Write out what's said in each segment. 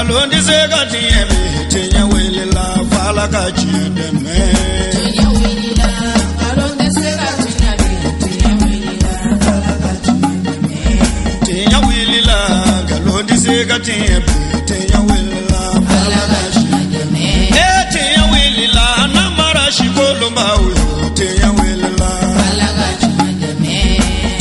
Nkalon tɛ se ka tiɲɛ bi, tiɲɛ wulila f'Ala ka tiɲɛ dɛmɛ. Tiɲɛ wulila, nkalon tɛ se ka tiɲɛ bi, tiɲɛ wulila f'Ala ka tiɲɛ dɛmɛ. Tiɲɛ wulila, nkalon tɛ se ka tiɲɛ bi, tiɲɛ wulila f'Ala ka tiɲɛ dɛmɛ. E tiɲɛ wulila, namara si kolonbaw yo, tiɲɛ wulila f'Ala ka tiɲɛ dɛmɛ.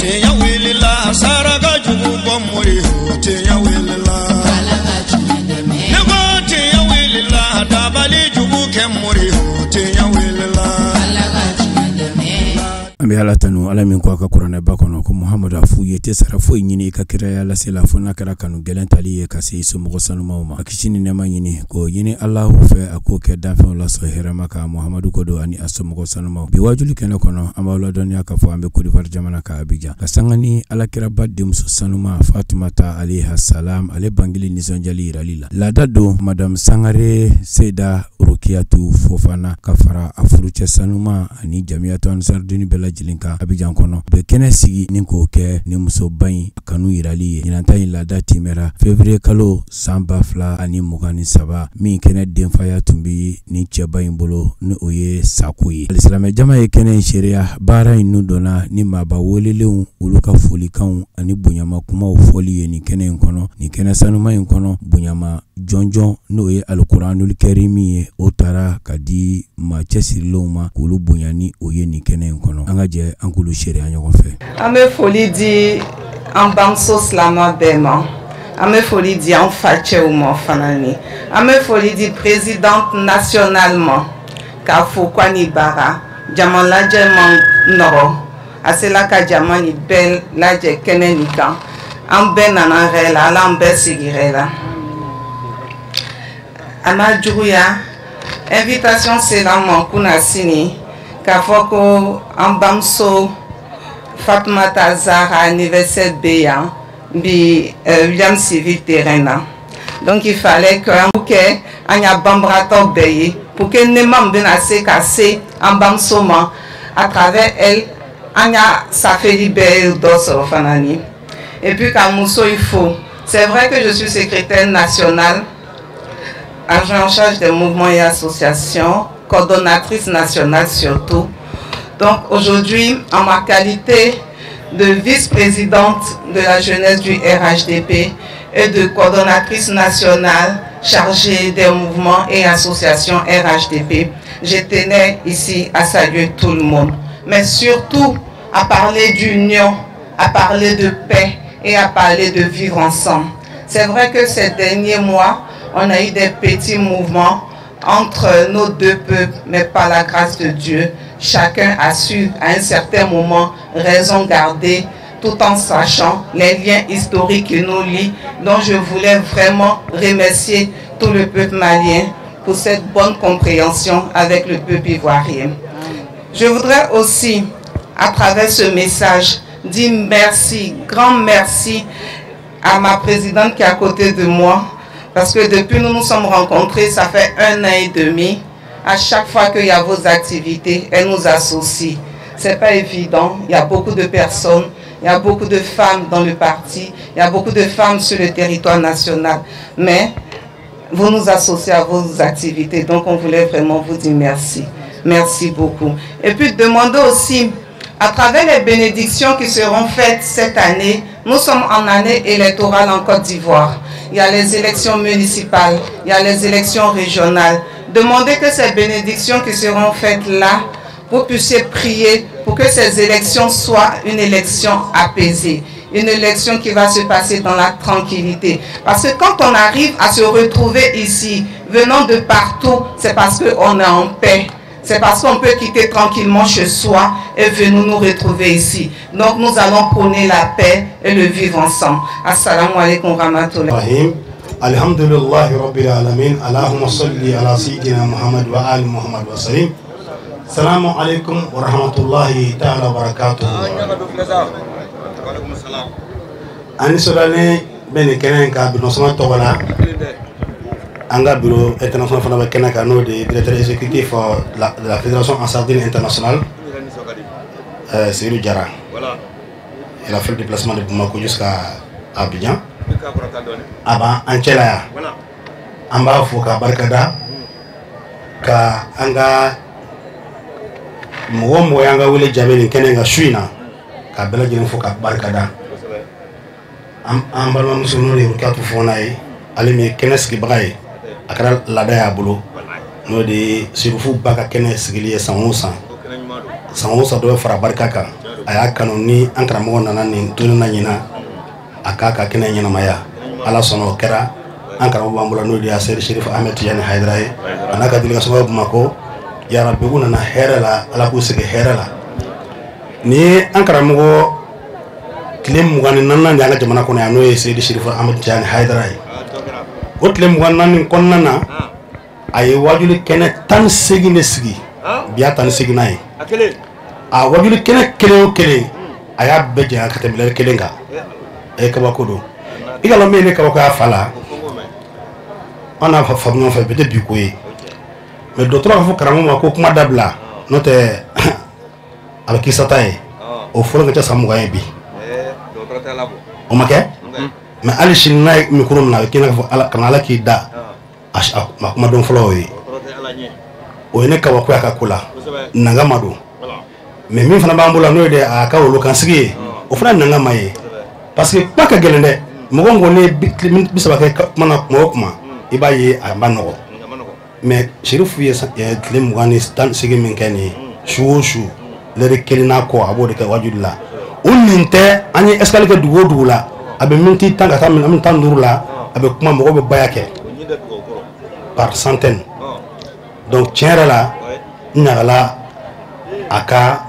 Tiɲɛ wulila, saraka jugu bɔ mori yo, tiɲɛ wulila f'Ala ka tiɲɛ dɛmɛ. Ne ko tiɲɛ wulila, dabali jugu kɛ mori yo, tiɲɛ wulila f'Ala ka tiɲɛ dɛmɛ. An bɛ Ala tanu, Ala min ko a ka kuranɛba kɔnɔ ko Muhamadu a f'u ye tɛ sara foyi ɲini i ka kiraya lase la fo n'a kɛra kanu gɛlɛn tali ye ka se i somɔgɔ sanumaw ma. A kisi ni nɛɛma ɲini k'o ɲini Alahu fɛ, a k'o kɛ danfɛnw lasɔrɔ hɛrɛma kan Muhamadu ko don ani a somɔgɔ sanumaw. Bi wajuli kɛnɛ kɔnɔ, an b'aw ladɔnniya k'a fɔ an bɛ Côte d'Ivoire jamana kan, Abidjan, ka sanga ni alakiraba denmuso sanuma Fatumata alayha salam ale bangeli nisɔndiyali yirali la. Laada don Madame Sangare Seyida Rokiyatu Fofana ka fara a furucɛ sanuma ani Jamiyatu Ansarudini bɛɛ lajɛlen kan Abidjan kɔnɔ, bɛ kɛnɛ sigi ni k'o kɛ ni musoba in kanu yirali ye. Ɲinan ta in laada timɛra février kalo san 2023, min kɛnɛ denfaya tun bɛ ni cɛba in bolo, ni o ye Sako ye. Alisilamɛ jama ye kɛnɛ in seereya. Baara in nun donna ni maaba welelenw olu ka folikanw ani bonyama kumaw fɔli ye nin kɛnɛ in kɔnɔ. Nin kɛnɛ sanuma in kɔnɔ, bonyama jɔnjɔn n'o ye Alikuranul Kɛrimi ye, o taara ka di maa cɛsirilenw ma k'olu bonya ni o ye nin kɛnɛ in kɔnɔ. An ka jɛ an k'olu seereya ɲɔgɔn fɛ. An bɛ foli di an bamuso silamɛ bɛɛ ma, an bɛ foli di an facɛw ma fana ni an bɛ foli di présidente nationale ma k'a fɔ k'a ni baara. Jama lajɛ man nɔgɔ, a sela ka jama nin bɛɛ lajɛ kɛnɛ nin kan. An bɛɛ nana hɛrɛ la, Ala an bɛɛ sigi hɛrɛ la. A ma juguya, invitation sera an ma kunna sini k'a fɔ ko an bamuso Fatumata Zahara anniversaire bɛ yan bi William Civil terrain na. Donc il fallait que an kɛ an y'a banbagatɔ bɛɛ ye pour que nɛma min bɛna se ka se an bamuso ma à travers elle, an y'a safeli bɛɛ dɔ sɔrɔ fana ni. Et puis ka muso il faut, c'est vrai que je suis secrétaire nationale, agent en charge des mouvements et associations, coordonnatrice nationale surtout. Donc aujourd'hui, en ma qualité de vice-présidente de la jeunesse du RHDP et de coordonnatrice nationale chargée des mouvements et associations RHDP, je tenais ici à saluer tout le monde, mais surtout à parler d'union, à parler de paix et à parler de vivre ensemble. C'est vrai que ces derniers mois, on a eu des petits mouvements entre nos deux peuples, mais par la grâce de Dieu, chacun a su à un certain moment raison garder, tout en sachant les liens historiques qui nous lient. Donc je voulais vraiment remercier tout le peuple malien pour cette bonne compréhension avec le peuple ivoirien. Je voudrais aussi, à travers ce message, dire merci, grand merci à ma présidente qui est à côté de moi, parce que depuis nous nous sommes rencontrés, ça fait 1 an et demi. À chaque fois qu'il y a vos activités, elle nous associe. C'est pas évident, il y a beaucoup de personnes, il y a beaucoup de femmes dans le parti, il y a beaucoup de femmes sur le territoire national. Mais vous nous associez à vos activités, donc on voulait vraiment vous dire merci. Merci beaucoup. Et puis demander aussi, à travers les bénédictions qui seront faites cette année, nous sommes en année électorale en Côte d'Ivoire. Il y a les élections municipales, il y a les élections régionales. Demandez que ces bénédictions qui seront faites là, vous puissiez prier pour que ces élections soient une élection apaisée, une élection qui va se passer dans la tranquillité. Parce que quand on arrive à se retrouver ici, venant de partout, c'est parce qu'on est en paix. C'est parce qu'on peut quitter tranquillement chez soi et venir nous retrouver ici. Donc nous allons prôner la paix et le vivre ensemble. Assalamu alaikum rahmatullahi. Alhamdulillahi rabbil alamin. Allahumma salli ala sayyidina Muhammad wa ali Muhammad wa sallim. Salamu alaikum wa rahmatullahi ta'ala wa barakatuh. Ani sodane bɛ nin kɛnɛ in kan bi nasɔngɔ tɔgɔ la. An ka bureau international fana bɛ kɛnɛ kan, n'o de ye directeur exécutif de la Fédération Ansardine internationale, Seydou Diarra. Il a fait le déplacement de Bamako jusqu'à Abidjan. A b'an cɛla yan. An b'a fo ka barikada ka an ka mɔgɔ o mɔgɔ y'an ka wele jaabi nin kɛnɛ kan su in na, ka bɛɛ lajɛlen fo ka barikada. An balimamuso n'o de ye Rukiyatu Fɔna ye, ale min ye kɛnɛ sigibaga ye, a kɛra laada y'a bolo, n'o de ye Serufu ba ka kɛnɛ sigili ye san o san. San o san dɔ bɛ fara barika kan. A y'a kanu ni an karamɔgɔ nana nin toni na ɲinan, a k'a ka kɛnɛ ɲɛnamaya. Ala sɔnna o kɛra. An karamɔgɔ b'an bolo, n'o de ye Seyidi Serifu Ahmed Tijani Hayidara ye, a n'a ka délégation bɛ Bamakɔ. Yarabi, u nana hɛrɛ la, Ala k'u segin hɛrɛ la. Nin ye an karamɔgɔ tile 24nan de an ka jamana kɔnɔ yan, n'o ye Seyidi Serifu Ahmed Tijani Hayidara ye. O tile 24 kɔnɔna na, a ye wajuli kɛnɛ 18 de sigi. Bi y'a 18nan ye. A wajuli kɛnɛ kelen o kelen, a y'a bɛɛ janya ka tɛmɛ lɛri kelen kan. E kabako don. I ka lɔn min ye ne kabakoya fa la, an n'a faamu ɲɔgɔn fɛ, bi tɛ bi ko ye. Mais dɔgɔtɔrɔ b'a fɔ karamɔgɔ ma ko kuma dabila, n'o tɛ a bɛ kisata ye. O fɔlɔ ka ca san 20 ye bi. O ma kɛ. Mais hali sini n'a ye micro minɛ, a bɛ k'i n'a fɔ Ala kana Ala k'i da a kuma dɔn fɔlɔ o ye. O ye ne kabakoya ka ko la, nangama don. Mais min fana b'an bolo, n'o ye de a ka wolokansigi ye, o fana ye nangama ye. Parce que kuma ka gɛlɛn dɛ. Mɔgɔ mɔgɔ ne ye 30 kɛ kuma na kuma o kuma, i b'a ye a ma nɔgɔ. Mais Serifu ye tile 28 min kɛ nin ye, su o su lɛri kelen n'a kɔ, a b'o de kɛ wajuli la. O nin tɛ an ye escale kɛ dugu o dugu la, a bɛ miniti 10 ka taa miniti 15 la, a bɛ kuma, mɔgɔw bɛ baya kɛ par centaine. Donc tiɲɛ yɛrɛ la, n ɲagala a ka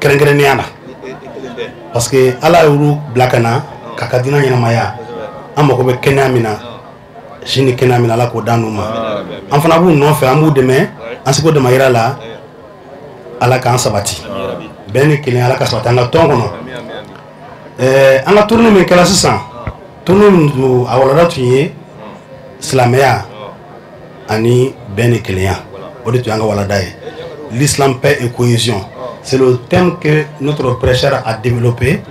kɛrɛnkɛrɛnnenya la, parce que Ala y'olu bila ka na k'a ka diinɛ ɲɛnamaya. An mago bɛ kɛnɛya min na, si ni kɛnɛya min na, Ala k'o d'an n'u ma. An fana b'u nɔfɛ, an b'u dɛmɛ an seko damayira la. Ala k'an sabati bɛn ni kelenya, Ala ka sabati an ka tɔn kɔnɔ. An ka tournée min kɛra sisan, tournée min don, a walanda tun ye silamɛya ani bɛn ni kelenya, o de tun y'an ka walanda ye. L'islam, paix et cohésion, c'est le thème que notre prêcheur a développé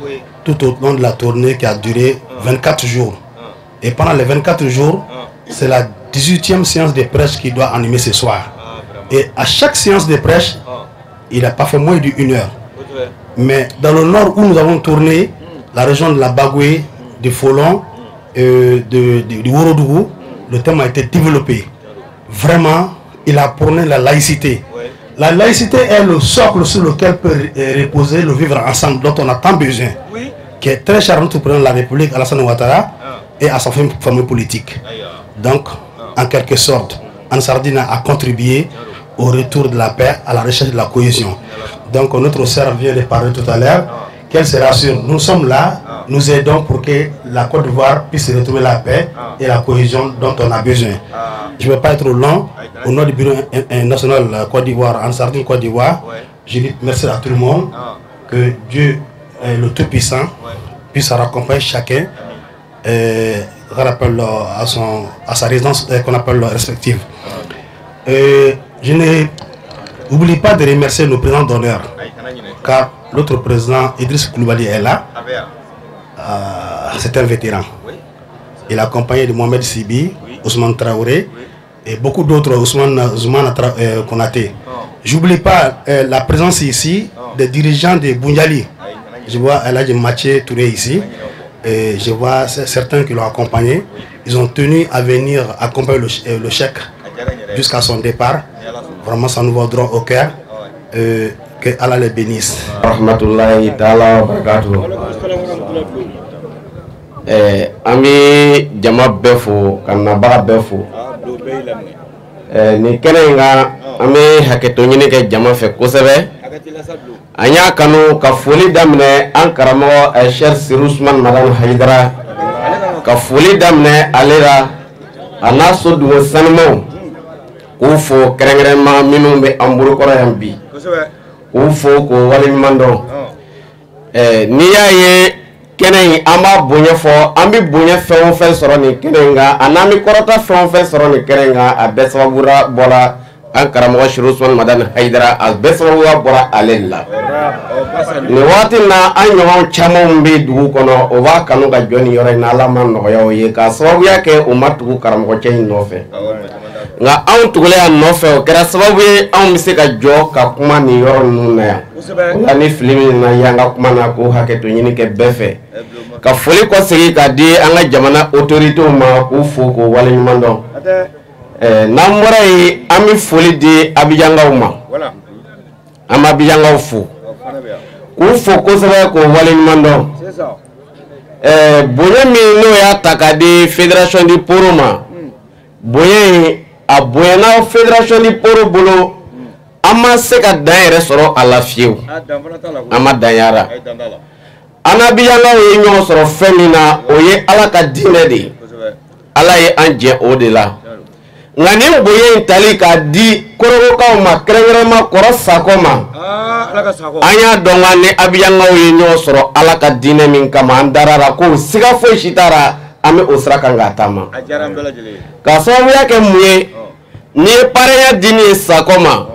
tout au long de la tournée qui a duré 24 jours. Et pendant les 24 jours, c'est la 18e séance de prêche qu'il doit animer ce soir. Et à chaque séance de prêche, il n'a pas fait moins d'une heure. Mais dans le nord où nous avons tourné, la région de la Bagoué, de Folon, de Worodougou, le thème a été développé. Vraiment, il a prôné la laïcité. La laïcité est le socle sur lequel peut reposer le vivre ensemble dont on a tant besoin, qui est très cher à notre président de la République, Alassane Ouattara, et à sa famille politique. Donc, en quelque sorte, Ansar Dine a contribué au retour de la paix, à la recherche de la cohésion. Donc, notre sœur vient de parler tout à l'heure, qu'elle se rassure. Nous sommes là, nous aidons pour que la Côte d'Ivoire puisse retrouver la paix et la cohésion dont on a besoin. Je ne vais pas être long. Au nom du bureau national Côte d'Ivoire, Ansar Dine Côte d'Ivoire, je dis merci à tout le monde. Que Dieu, le Tout-Puissant, puisse raccompagner chacun, rappelle à sa résidence qu'on appelle respective. Je n'oublie pas de remercier nos présidents d'honneur, car l'autre président, Idriss Koulibaly, est là. C'est un vétéran. Il est accompagné de Mohamed Sibi, Ousmane Traoré et beaucoup d'autres, Ousmane Zoumana Konaté. J'oublie pas la présence ici des dirigeants de Boundiali. Je vois Eladji Mathieu Touré ici. Et je vois certains qui l'ont accompagné. Ils ont tenu à venir accompagner le cheikh jusqu'à son départ. Vraiment, ça nous va droit au cœur. Que Allah les bénisse. Rahmatullahi ta'ala wa barakatuh. An bɛ jama bɛɛ fo ka nabaga bɛɛ fo. Nin kɛnɛ in kan, an bɛ hakɛto ɲini kɛ jama fɛ kosɛbɛ. An y'a kanu ka foli daminɛ an karamɔgɔ Cheikh Sirou Ousmane Madani Hayidara, ka foli daminɛ ale la, a n'a so dugu sanumaw, k'u fo kɛrɛnkɛrɛnma minnu bɛ an bolokɔrɔ yan bi, k'u fo k'u waleɲuman dɔn. N'i y'a ye kɛnɛ in, an b'a bonya fɔ, an bɛ bonya fɛn o fɛn sɔrɔ nin kɛnɛ in kan, a n'an bɛ kɔrɔta fɛn o fɛn sɔrɔ nin kɛnɛ in kan, a bɛɛ sababu bɔra An karamɔgɔ Chérif Ousmane Madani Haïdara, a bɛɛ sababuya bɔra ale la. Nin waati na, an ɲɔgɔn camanw bɛ dugu kɔnɔ, o b'a kanu ka jɔ nin yɔrɔ in na, Ala ma nɔgɔya o ye k'a sababuya kɛ o ma tugu karamɔgɔcɛ in nɔfɛ. Nka anw tugulen a nɔfɛ, o kɛra sababu ye anw bɛ se ka jɔ ka kuma nin yɔrɔ ninnu na yan. O la, ni fili min na y'an ka kuma na, k'o hakɛto ɲini kɛ bɛɛ fɛ. Ka foli kɔsegin k'a di an ka jamana autorités ma, k'u fo k'u waleɲuman dɔn. N'an bɔra yen, an bɛ foli di Abijankaw ma. An bɛ Abijankaw fo k'u fo kosɛbɛ, k'o waleɲuman dɔn. Bonya min n'o y'a ta k'a di Fédération du Poro ma, bonya in a bonyana Fédération du Poro bolo, an ma se ka dan yɛrɛ sɔrɔ a la fiyewu, an ma dan yara. An n'Abijankaw ye ɲɔgɔn sɔrɔ fɛn min na, o ye Ala ka diinɛ de ye. Ala ye an jɛ o de la. Nka nin bonya in tali k'a di Korogokaw ma, kɛrɛnkɛrɛnma Kɔrɔ Sakɔ ma, an y'a dɔn k'an ni Abijankaw ye ɲɔgɔn sɔrɔ Ala ka diinɛ min kama, an dara la ko siga foyi si t'a la, an bɛ o sira kan k'a taama. K'a sababuya kɛ mun ye? N'i ye parenya di min ye Sakɔ ma,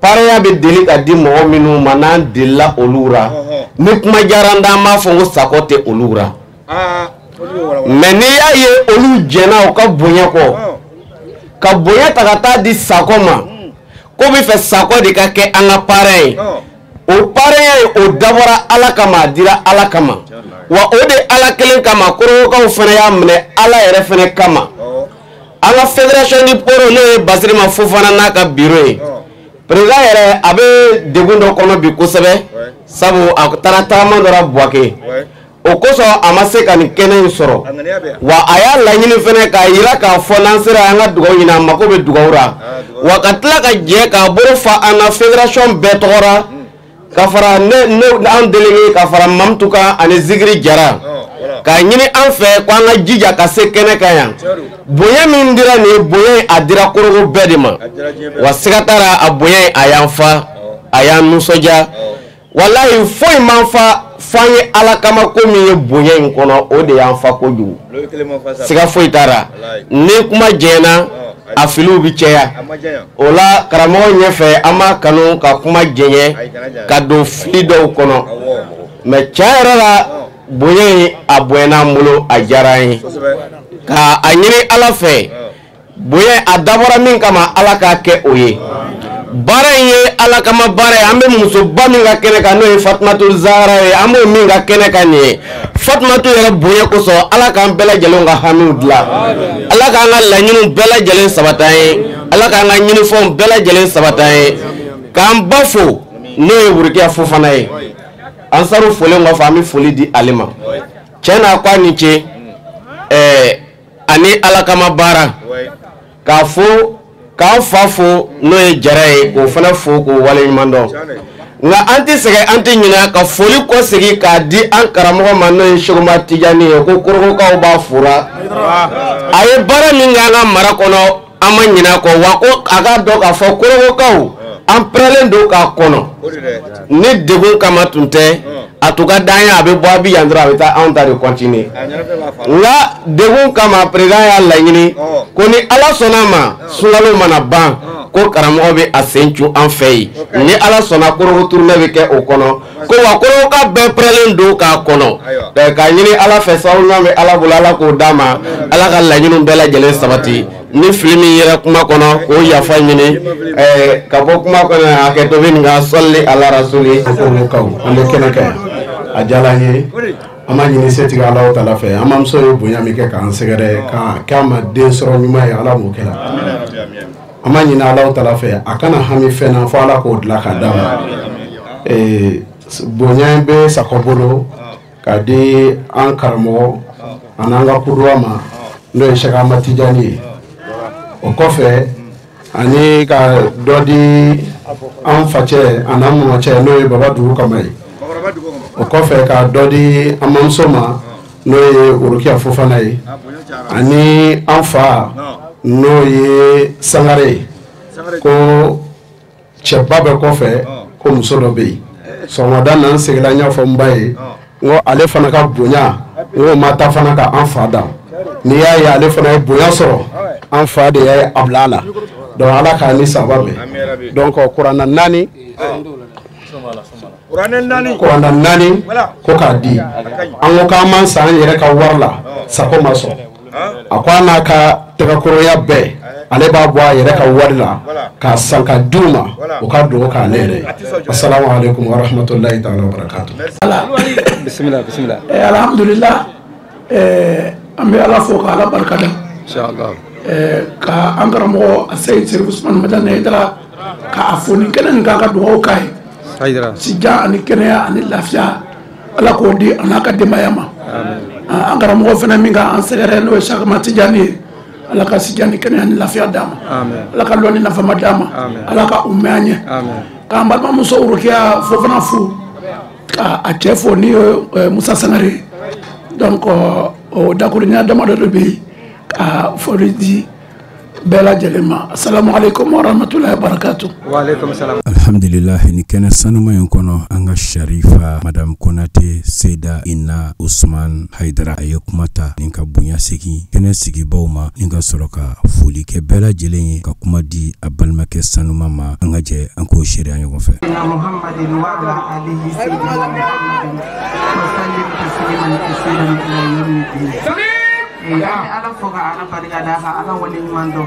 parenya bɛ deli ka di mɔgɔ minnu ma, n'an delila olu la, ni kuma diyara an da, an b'a fɔ ko Sakɔ tɛ olu la. Mais n'i y'a ye olu jɛnna u ka bonya kɔ, ka bonya ta ka taa di Sakɔ ma, ko bɛ fɛ Sakɔ de ka kɛ an ka parrain ye, o parrain ye, o dabɔra Ala kama, a dira Ala kama. Wa o de Ala kelen kama, Korogokaw fana y'a minɛ Ala yɛrɛ fana kama. An ka Fédération du Poro, n'o ye Basirima Fofana n'a ka bureau ye, président yɛrɛ a bɛ degun dɔ kɔnɔ bi kosɛbɛ, sabu a taara tagama dɔ la Buwake, o kosɔn a ma se ka nin kɛnɛ in sɔrɔ. Wa a y'a laɲini fɛnɛ k'a yira k'a fɔ n'an sera an ka dugawu ɲini, a mako bɛ dugawu la. Wa ka tila ka jɛ k'a bolo fa an na fédération bɛɛ tɔgɔ la, ka fara ne an délégué, ka fara Mamutu kan ani Zigiri Jara, k'a ɲini an fɛ ko an ka jija ka se kɛnɛ kan yan. Bonya min dira nin ye, bonya in a dira Korogo bɛɛ de ma. Wa siga t'a la, a bonya in a y'an fa, a y'an nisɔndiya. Walayi, foyi m'an fa f'an ye Ala kama ko min ye bonya in kɔnɔ, o de y'an fa kojugu. Siga foyi t'a la, ni kuma jɛna, a filiw bɛ caya. O la, karamɔgɔ ɲɛfɛ, an b'a kanu ka kuma jɛɲɛ ka don fili dɔw kɔnɔ. Mais tiɲɛ yɛrɛ la, bonya in a bonyana an bolo, a diyara an ye. Ka a ɲini Ala fɛ, bonya a dabɔra min kama, Ala k'a kɛ o ye. Baara in ye Ala kama baara ye. An bɛ musoba min ka kɛnɛ kan, n'o ye Fatumatu Zahara ye, an b'o min ka kɛnɛ kan nin ye, Fatumatu yɛrɛ bonya kosɔn, Ala k'an bɛɛ lajɛlen ka hamiw dilan, Ala k'an ka laɲiniw bɛɛ lajɛlen sabati an ye, Ala k'an ka ɲinifɛnw bɛɛ lajɛlen sabati an ye. K'an ba fo, n'o ye Wurukiya Fofana ye. Ansaru folen kɔfɛ, an bɛ foli di ale ma. Tiɲɛ na, ko a ni ce ani Ala kama baara. K'a fo, k'an fa fo, n'o ye Jara ye, k'o fana fo k'o waleɲuman dɔn. Nka an tɛ sɛgɛn, an tɛ ɲinɛ ka foli kɔsegin k'a di an karamɔgɔ ma, n'o ye Sekuba Tijani ye, ko Korogokaw b'a fora. A ye baara min kɛ an ka mara kɔnɔ, an ma ɲinɛ a kɔ. Wa ko a k'a dɔn k'a fɔ Korogokaw an pɛrɛlen don k'a kɔnɔ. Ni degun kama tun tɛ, a tun ka d'an ye a bɛ bɔ a bɛ yan dɔrɔn, a bɛ taa anw ta de continuer. Nka degun kama, président y'a laɲini ko ni Ala sɔnna a ma, sunkalo mana ban, ko karamɔgɔ bɛ a sen cun an fɛ yen. Ni Ala sɔnna, Korogo tournée bɛ kɛ o kɔnɔ. Ko wa Korogoka bɛɛ pɛrɛlen don k'a kɔnɔ. K'a ɲini Ala fɛ, sababu ɲuman bɛ Ala bolo, Ala k'o d'a ma, Ala ka laɲiniw bɛɛ lajɛlen sabati. Ni fili min yɛrɛ kuma kɔnɔ, k'o yafa ɲini ka bɔ kuma kɔnɔ. Hakɛto bɛ nin ka sɔli ala rasuli. Korogokaw, an bɛ kɛnɛ kan yan, a diyara an ye. An b'a ɲini setigi Alahu taala fɛ, an bamuso ye bonya min kɛ k'an sɛgɛrɛ k'a ma den sɔrɔ ɲuman ye, Ala m'o kɛ la. An b'a ɲini Alahu taala fɛ, a kana hami fɛn na fo Ala k'o dilan k'a d'a ma. Bonya bɛ Sakɔ bolo k'a di an karamɔgɔ ani an ka kuduwa ma, n'o ye Sɛki Ahmad Tijani ye. O kɔfɛ, ani ka dɔ di an facɛ ani an mamacɛ, n'o ye Baba Dugu Kama ye. O kɔfɛ, ka dɔ di an mamuso ma, n'o ye Worokiya Fofana ye, ani an fa, n'o ye Sangare ye. Ko cɛba bɛ kɔfɛ, ko muso dɔ bɛ yen. Sɔgɔmada na, n seginna, n y'a fɔ n ba ye, n ko ale fana ka bonya, n ko ma taa fana ka an fa dan. N'i y'a ye ale fana ye bonya sɔrɔ, an fa de y'a bila a la. Donc Ala k'a ni saba bɛn. Donc kuranna 4, kuranna 4 ko k'a di. An ko k'an man san an yɛrɛ ka wari la, Sako ma sɔn. A ko a n'a ka tɛgɛkɔrɔya bɛɛ, ale b'a bɔ a yɛrɛ ka wari la k'a san ka di u ma, u ka dugawu k'ale yɛrɛ ye. Assalamu alaikum wa rahmatullahi ta'ala wa barakatuh. Bismillah, bismillah. Alhamdulillah, an bɛ Ala fo ka Ala barika da. Inshallah. Ka an karamɔgɔ Seyid Serif Usman Madani Hayidara k'a fo nin kɛnɛ nin kan ka dugawu k'a ye. Hayidara. Sijan ani kɛnɛya ani lafiya, Ala k'o di a n'a ka denbaya ma. An karamɔgɔ fana min ka an sɛgɛrɛ n'o ye Cheikh Ahmad Tidiane ye, Ala ka sijan ni kɛnɛya ni lafiya d'a ma. Ala ka lɔnni nafama d'a ma. Ala ka u mɛn an ɲɛ. K'an balimamuso Urukiya Fofana fo, k'a cɛ fo ni ye Musa Sangare ye. Donc o dakuruɲa damadɔ de bɛ yen ka foli di bɛɛ lajɛlen ma. Assalamu alaikum wa rahmatullahi wa barakatuh. Wa alaikum salam. Alhamdulillah, ni kɛnɛ sanuma in kɔnɔ, an ka Sharifa Madame Konate Seyida Ina Usman Hayidara, a ye kuma ta ni ka bonya segin kɛnɛ sigibaw ma, ni ka sɔrɔ ka foli kɛ bɛɛ lajɛlen ye, ka kuma di a balimakɛ sanuma ma. An ka jɛ an k'o seereya ɲɔgɔn fɛ. Muhammadin wa ala alihi sayyidina Muhammadin wa sallim tasliman kasiran ila yawmiddin. An bɛ Ala fo ka Ala barika da ka Ala waleɲuman dɔn.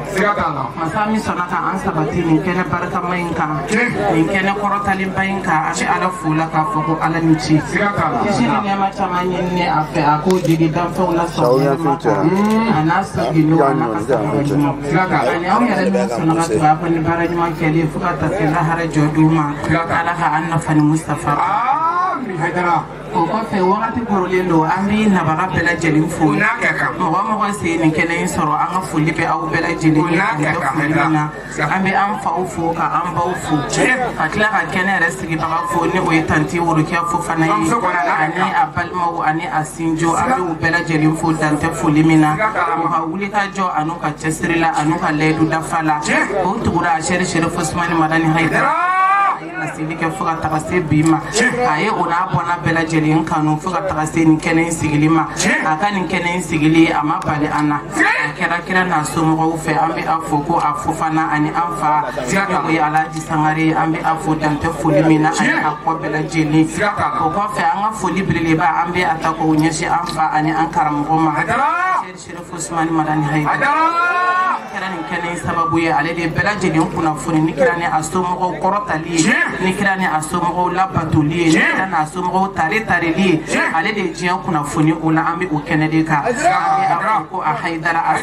Masa min sɔnna ka an sabati nin kɛnɛ barikama in kan, nin kɛnɛ kɔrɔtalenba in kan, an bɛ Ala fo la k'a fɔ ko Ala ni ce. Kisi ni nɛɛma caman ɲinini a fɛ, a k'o jigi danfɛnw la sɔn hɛrɛma kan, a n'a sɔgino a n'a ka sabara ɲuman. Ani anw yɛrɛ min sɔnna ka tugu a kɔ ni baara ɲuman kɛlen fo ka taa se lahara jɔ don ma, Ala ka an nafa ni Mustafa. O kɔfɛ wagati korolen don, an bɛ nabaga bɛɛ lajɛlen fo. Mɔgɔ mɔgɔ sen nin kɛnɛ in sɔrɔ, an ka foli bɛ aw bɛɛ lajɛlen ye. An bɛ an faw fo ka an baw fo, ka tila ka kɛnɛ yɛrɛ sigibaga fo ni o ye tanti Worokiya Fofana ye, ani a balimaw ani a sinjo. An bɛ u bɛɛ lajɛlen fo dantɛ foli min na, u ka wuli ka jɔ an'u ka cɛsiri la an'u ka layidu dafa la. O tugura a Sɛri Serif Usmani Madani Hayidara laseli kɛ fo ka taga se bi ma. A ye o n'a bɔnna bɛɛ lajɛlen kanu fo ka taga se nin kɛnɛ in sigili ma. A ka nin kɛnɛ in sigili a ma bali an na, a kɛra kira n'a somɔgɔw fɛ. An bɛ a fo ko a Fofana ani an fa o ye Alhaji Sangare, an bɛ a fo dantɛ foli min na ani a kɔ bɛɛ lajɛlen. O kɔfɛ an ka foli belebeleba an bɛ a ta k'o ɲɛsin an fa ani an karamɔgɔ ma, Serif Usmani Madani Hayidara. Kɛra nin kɛnɛ in sababu ye, ale de bɛɛ lajɛlen kunnafoni ni kira ni a somɔgɔw kɔrɔtali ye, ni kira ni a somɔgɔw labatoli ye, ni kira ni a somɔgɔw tare tareli ye. Ale de ye diɲɛ kunnafoni o la, an bɛ o kɛnɛ de kan. An bɛ a fɔ ko a Hayidara a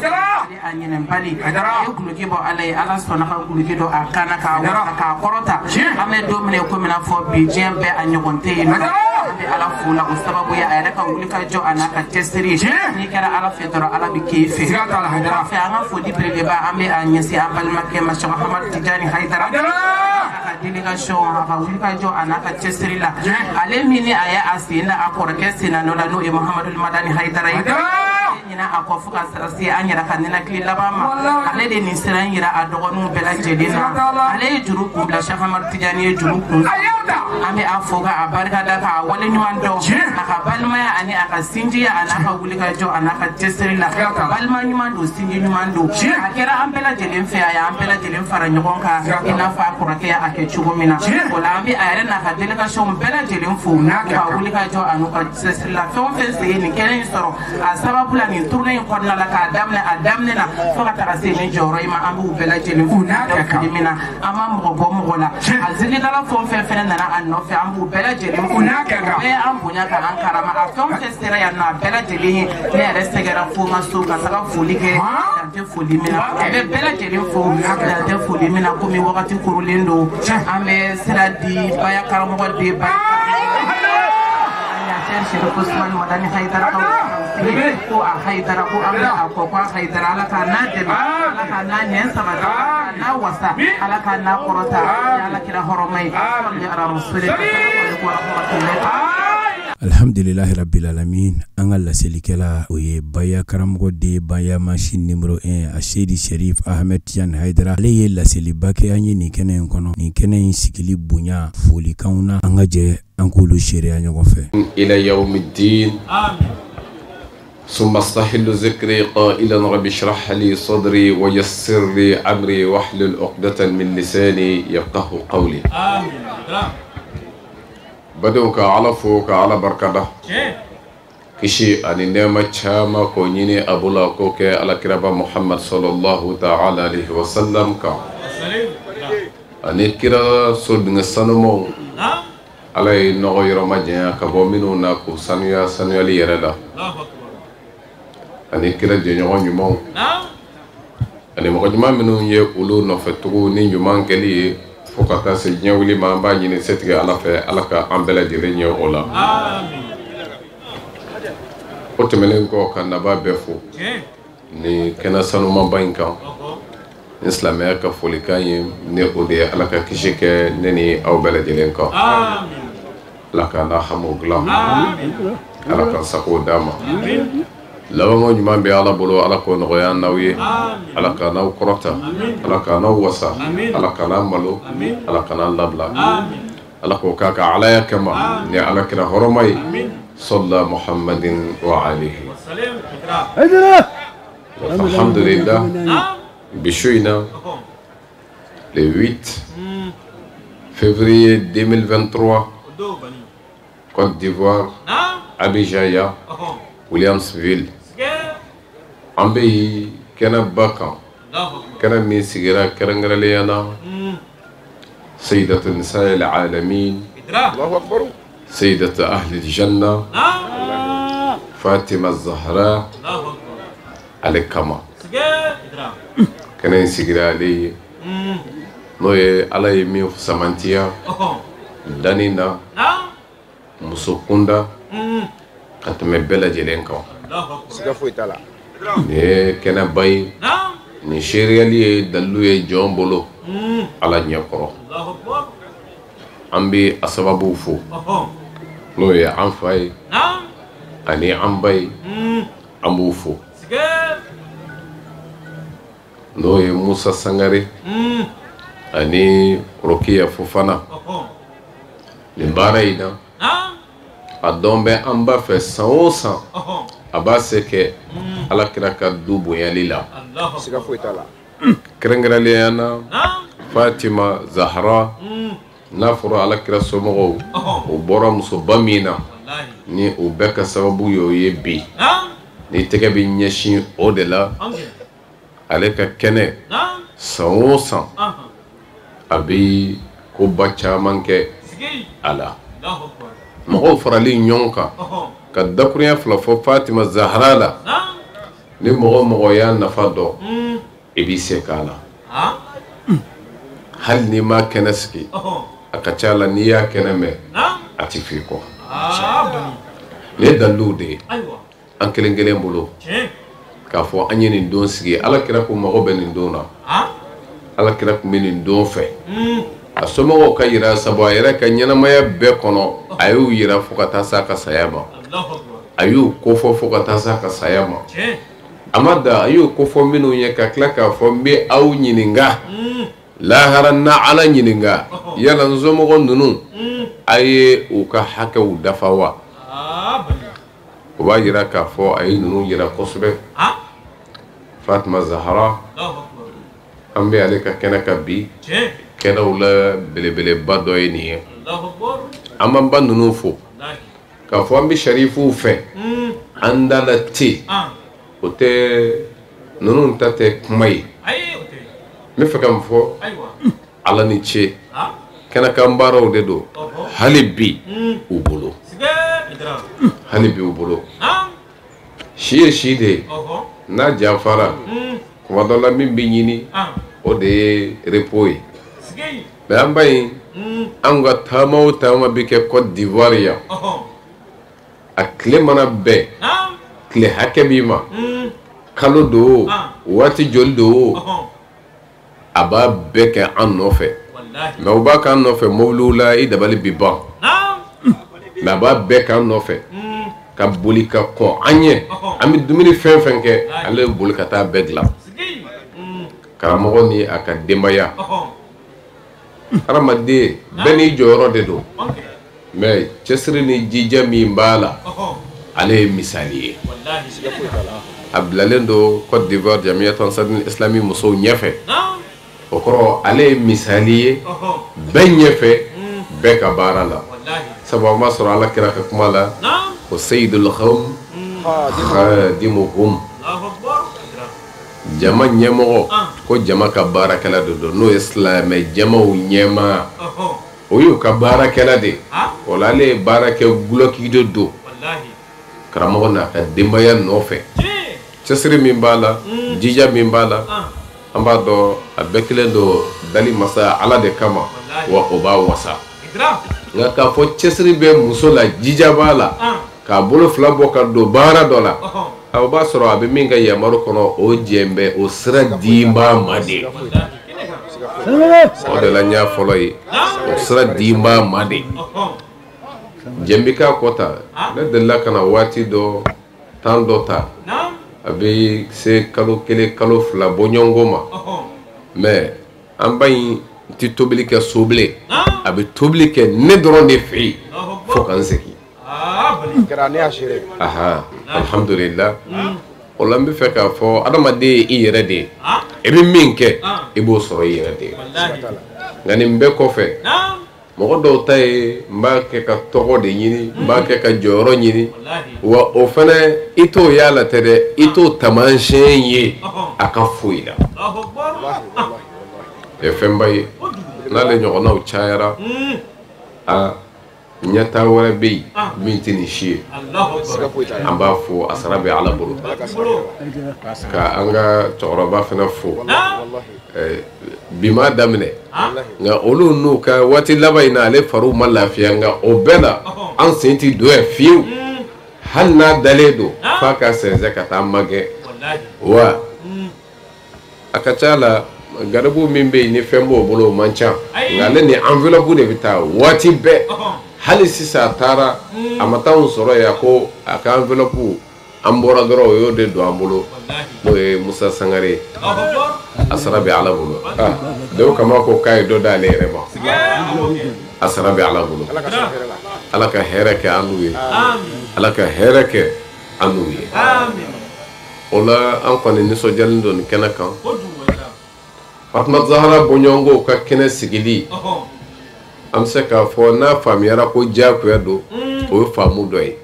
a ɲinɛbali, a ye guloki bɔ Ala ye, Ala sɔnna ka guloki dɔ a kan na k'a wasa k'a kɔrɔta. An bɛ don min na komi n'a fɔ bi, diɲɛ bɛɛ a ɲɔgɔn tɛ yen nɔ. An bɛ Ala fo la o sababu ye, a yɛrɛ ka wuli ka jɔ a n'a ka cɛsiri. N'i kɛra Ala fɛ dɔrɔn, Ala bɛ k'e fɛ. O kɔfɛ an ka foli belebeleba an bɛ a ɲɛsin an balimakɛ ma, Cheikh Ahmad Tidiane Hayidara, a ka délégation, a ka wuli ka jɔ a n'a ka cɛsiri la. Ale min ni a ye a sen da a kɔrɔkɛ sen na nɔ la, n'o ye Muhamadu Madani Hayidara ye, ɲina a kɔ fo ka se an yɛrɛ ka ninakili laban ma. Ale de nin sira in yira a dɔgɔninw bɛɛ lajɛlen na. Ale ye juru kun bila, Cheikh Ahmad Tidiane ye juru kun. An bɛ a fo ka a barika da k'a waleɲuman dɔn a ka balimaya ani a ka sinjiya a n'a ka wuli ka jɔ a n'a ka cɛsiri la. Balima ɲuman don, sinji ɲuman don. A kɛra an bɛɛ lajɛlen fɛ, a y'an bɛɛ lajɛlen fara ɲɔgɔn kan i n'a fɔ a kɔrɔkɛ y'a kɛ cogo min na. O la an bɛ a yɛrɛ n'a ka délégation bɛɛ lajɛlen fo ka wuli ka jɔ a n'u ka cɛsiri la. Fɛn o fɛn sen ye nin kɛnɛ in sɔrɔ a sababu la nin tournée in kɔnɔna la, k'a daminɛ a daminɛ na fo ka taga se nin jɔyɔrɔ in ma, an b'u bɛɛ lajɛlen fo fili min na. An ma mɔgɔ bɔ mɔgɔ la. A zikidala fɛn o fɛn fɛnɛ nana a nɔfɛ, an b'u bɛɛ lajɛlen fo. Bɛɛ an bonya ka an karama. A fɛn o fɛn sera yan nɔ, a bɛɛ lajɛlen ye ne yɛrɛ sɛgɛrɛ fo n ka so ka taga foli kɛ dantɛ foli min na. An bɛ bɛɛ lajɛlen fo dantɛ foli min na. Komi wagati korolen don, an bɛ sira di baya karamɔgɔ de ba Serif Usmani Madani Hayidara ko a Hayidara ko an bɛ a kɔ ko a Hayidara, Ala k'a n'a dɛmɛ, Ala k'a n'a ɲɛ sabati, Ala k'a n'a wasa, Ala k'a n'a kɔrɔta, Ala kira hɔrɔma ye. Alhamdulilahi rabbil alamin. An ka laselikɛla o ye Baya karamɔgɔ de Baya machine numéro 1, a Seydi Serif Ahmed Tidiane Hayidara. Ale ye laseliba kɛ an ye nin kɛnɛ in kɔnɔ. Nin kɛnɛ in sigili bonya folikanw na, an ka jɛ an k'olu seereya ɲɔgɔn fɛ. Ila yawmiddin. ثم استحل ذكري قائلا رب اشرح لي صدري ويسر لي أمري واحلل عقدة من لساني يفقه قولي. Badenw ka Ala fo ka Ala barikada. Kisi ani nɛɛma caman k'o ɲini a bolo k'o kɛ alakiraba Muhammad sallallahu ta'ala alayhi wa sallam kan. Ani kira sodenkɛ sanumaw Ala ye nɔgɔ yɔrɔ majanya ka bɔ minnu na k'u sanuya sanuyali yɛrɛ la. Ani kira jɛɲɔgɔn ɲumanw ani mɔgɔ ɲuman minnu ye olu nɔfɛ tugu ni ɲuman kɛli ye fo ka taa se diɲɛ wuli ma, an b'a ɲini setigi Ala fɛ Ala ka an bɛɛ lajɛlen ɲɛ o la. O tɛmɛnen kɔ ka naba bɛɛ fo ni kɛnɛ sanumanba in kan ni silamɛya ka folikan ye, ni o de ye Ala ka kisi kɛ ne ni aw bɛɛ lajɛlen kan. Ala ka n'a hamiw dilan, Ala ka sago d'a ma. Labanko ɲuman bɛ Ala bolo, Ala k'o nɔgɔya an n'aw ye. Ala ka n'aw kɔrɔta, Ala ka n'aw wasa, Ala ka n'an malo, Ala ka n'an labila, Ala k'o k'a ka alaya kama ni Ala kira hɔrɔma ye. Salla Muhammadin wa alihi. Alhamdulillah, bi su in na le 8 février 2023, Côte d'Ivoire, Abidjan, Williamsville. An bɛ kɛnɛba kan, kɛnɛ min sigira kɛrɛnkɛrɛnnenya la Sayyidatu Nisa'il Alamin, Sayyidatu Ahli Janna, Fatima Zahra ale kama. Kɛnɛ in sigira ale ye, n'o ye Ala ye min samantiya danni na muso kunda ka tɛmɛ bɛɛ lajɛlen kan. Siga foyi t'a la. Nin ye kɛnɛba ye, nin seereyali ye dalilu ye jɔn bolo Ala ɲɛkɔrɔ. An bɛ a sababuw fo, n'o ye an fa ye ani an ba ye, an b'u fo, n'o ye Musa Sangare ani Rokiya Fofana. Nin baara in na, a dɔn bɛ an ba fɛ san o san a b'a se kɛ Ala kira ka du bonyali la. Siga foyi t'a la. Kɛrɛnkɛrɛnnenya na Fatima Zahra, n'a fɔra Ala kira somɔgɔw o bɔra musoba min na, ni o bɛɛ ka sababu y'o ye bi, ni tɛgɛ bɛ ɲɛsin o de la. Ale ka kɛnɛ san o san a bɛ koba caman kɛ a la. Mɔgɔw farali ɲɔgɔn kan ka dakurunya fila fɔ Fatima Zahra la, ni mɔgɔ mɔgɔ y'a nafa dɔn i b'i se k'a la. Hali n'i ma kɛnɛ sigi, a ka ca la n'i y'a kɛnɛ mɛn a ti f'i kɔ. Nin ye daliluw de ye an kelen kelen bolo k'a fɔ an ye nin don sigi. Ala kira ko mago bɛ nin don na, Ala kira tun bɛ nin don fɛ. A somɔgɔw ka yira, sabu a yɛrɛ ka ɲɛnamaya bɛɛ kɔnɔ a y'u yira fo ka taa s'a ka saya ma, a y'u kofɔ fo ka taa s'a ka saya ma. A ma da a y'u kofɔ minnu ye ka tila k'a fɔ n bɛ aw ɲininka lahara na Ala ɲininka, yala n somɔgɔ ninnu a ye u ka hakɛw dafa wa? O b'a yira k'a fɔ a ye ninnu yira kosɛbɛ. Fatima Zahra, an bɛ ale ka kɛnɛ kan bi, kɛnɛw la belebeleba dɔ ye nin ye. An b'an ba ninnu fo k'a fɔ an bɛ sarifuw fɛ, an da la ten, o tɛ ninnu ta tɛ kuma ye. N bɛ fɛ ka mun fɔ, Ala ni ce, kɛnɛkan baaraw de don hali bi u bolo, hali bi u bolo. Si ye si de ye, n'a janfara kuma dɔ la min bɛ ɲini o de ye repos ye. Mais an ba in, an ka taama o taama bɛ kɛ Côte d'Ivoire yan, a tile mana bɛn tile hakɛ min ma, kalo don o waati joli don o, a b'a bɛɛ kɛ an nɔfɛ. Mais u b'a k'an nɔfɛ mobiliw la, i dabali bi ban. Mais a b'a bɛɛ k'an nɔfɛ ka boli ka kɔn an ɲɛ. An bɛ dumuni fɛn fɛn kɛ, ale bɛ boli ka taa bɛɛ dilan. Karamɔgɔ ni a ka denbaya, hadamaden bɛɛ n'i jɔyɔrɔ de don, mais cɛsiri ni jija min b'a la, Ale ye misali ye. A bilalen don Côte d'Ivoire Jamiyatu Ansarudin Islami musow ɲɛfɛ. O kɔrɔ ale ye misali ye bɛɛ ɲɛfɛ, bɛɛ ka baara la. Sabu an b'a sɔrɔ Ala kira ka kuma la ko Seyidul Qawm khadimuhum, jama ɲɛmɔgɔ ko jama ka baarakɛla de don, n'o ye silamɛ jamaw ɲɛmaa, o y'u ka baarakɛla de. O la ale ye baarakɛ gulɔki de don karamɔgɔ n'a ka denbaya nɔfɛ. Cɛsiri min b'a la, jija min b'a la, an b'a dɔn a bɛɛ kelen don dali masa Ala de kama, wa o b'a wasa. Nka k'a fɔ cɛsiri bɛ muso la, jija b'a la, k'a bolo fila bɔ ka don baara dɔ la, o b'a sɔrɔ a bɛ min ka yamaru kɔnɔ, o jɛn bɛ o sira dibaa ma de. O de la n y'a fɔlɔ ye, o sira dibaa ma de. Jɛn bɛ k'a kɔ ta. Ne delila ka na waati dɔ tan dɔ ta, a bɛ se kalo 1 kalo 2 bɔɲɔgɔnko ma. Mais an ba in tɛ tobili kɛ so bilen, a bɛ tobili kɛ ne dɔrɔn de fɛ yen fo ka n segin. Aha, alhamdulillah. O la n bɛ fɛ k'a fɔ adamaden ye i yɛrɛ de ye. I bɛ min kɛ i b'o sɔrɔ i yɛrɛ de ye. Nka nin bɛɛ kɔfɛ, mɔgɔ dɔw ta ye n b'a kɛ ka tɔgɔ de ɲini, n b'a kɛ ka jɔyɔrɔ ɲini, wa o fana i t'o y'a la tɛ dɛ, i t'o taamasiyɛn ye a ka foyi la. O ye fɛnba ye. N'ale ɲɔgɔnnaw cayara, a ɲɛtaa wɛrɛ bɛ yen min tɛ nin si ye. An b'a fɔ a sara bɛ Ala bolo. Ka an ka cɛkɔrɔba fana fo. Bi m'a daminɛ, nka olu n'u ka waati laban in na, ale fariw ma lafiya, nka o bɛɛ la an sen tɛ don yan fiyewu. Hali n'a dalen don f'a ka sɛnsɛn ka taa magɛn. Wa a ka ca la garibu min bɛ yen ni fɛn b'o bolo o man ca, nka ale ni enveloppe de bɛ taa waati bɛɛ. Hali sisan a taara a ma taa anw sɔrɔ yen, a ko a ka enveloppe an bɔra dɔrɔn o y'o de don an bolo, n'o ye Musa Sangare ye. A sara bɛ Ala bolo. Dɔw kama ko k'a ye dɔ d'ale yɛrɛ ma. A sara bɛ Ala bolo. Ala ka hɛrɛ kɛ an n'u ye. Ala ka hɛrɛ kɛ an n'u ye. O la an kɔni nisɔndiyalen don nin kɛnɛ kan. Fatumata Zahara bɔɲɔgɔnkow ka kɛnɛ sigili, an bɛ se k'a fɔ n'a faamuyara ko diyagoya don, o ye faamu dɔ ye.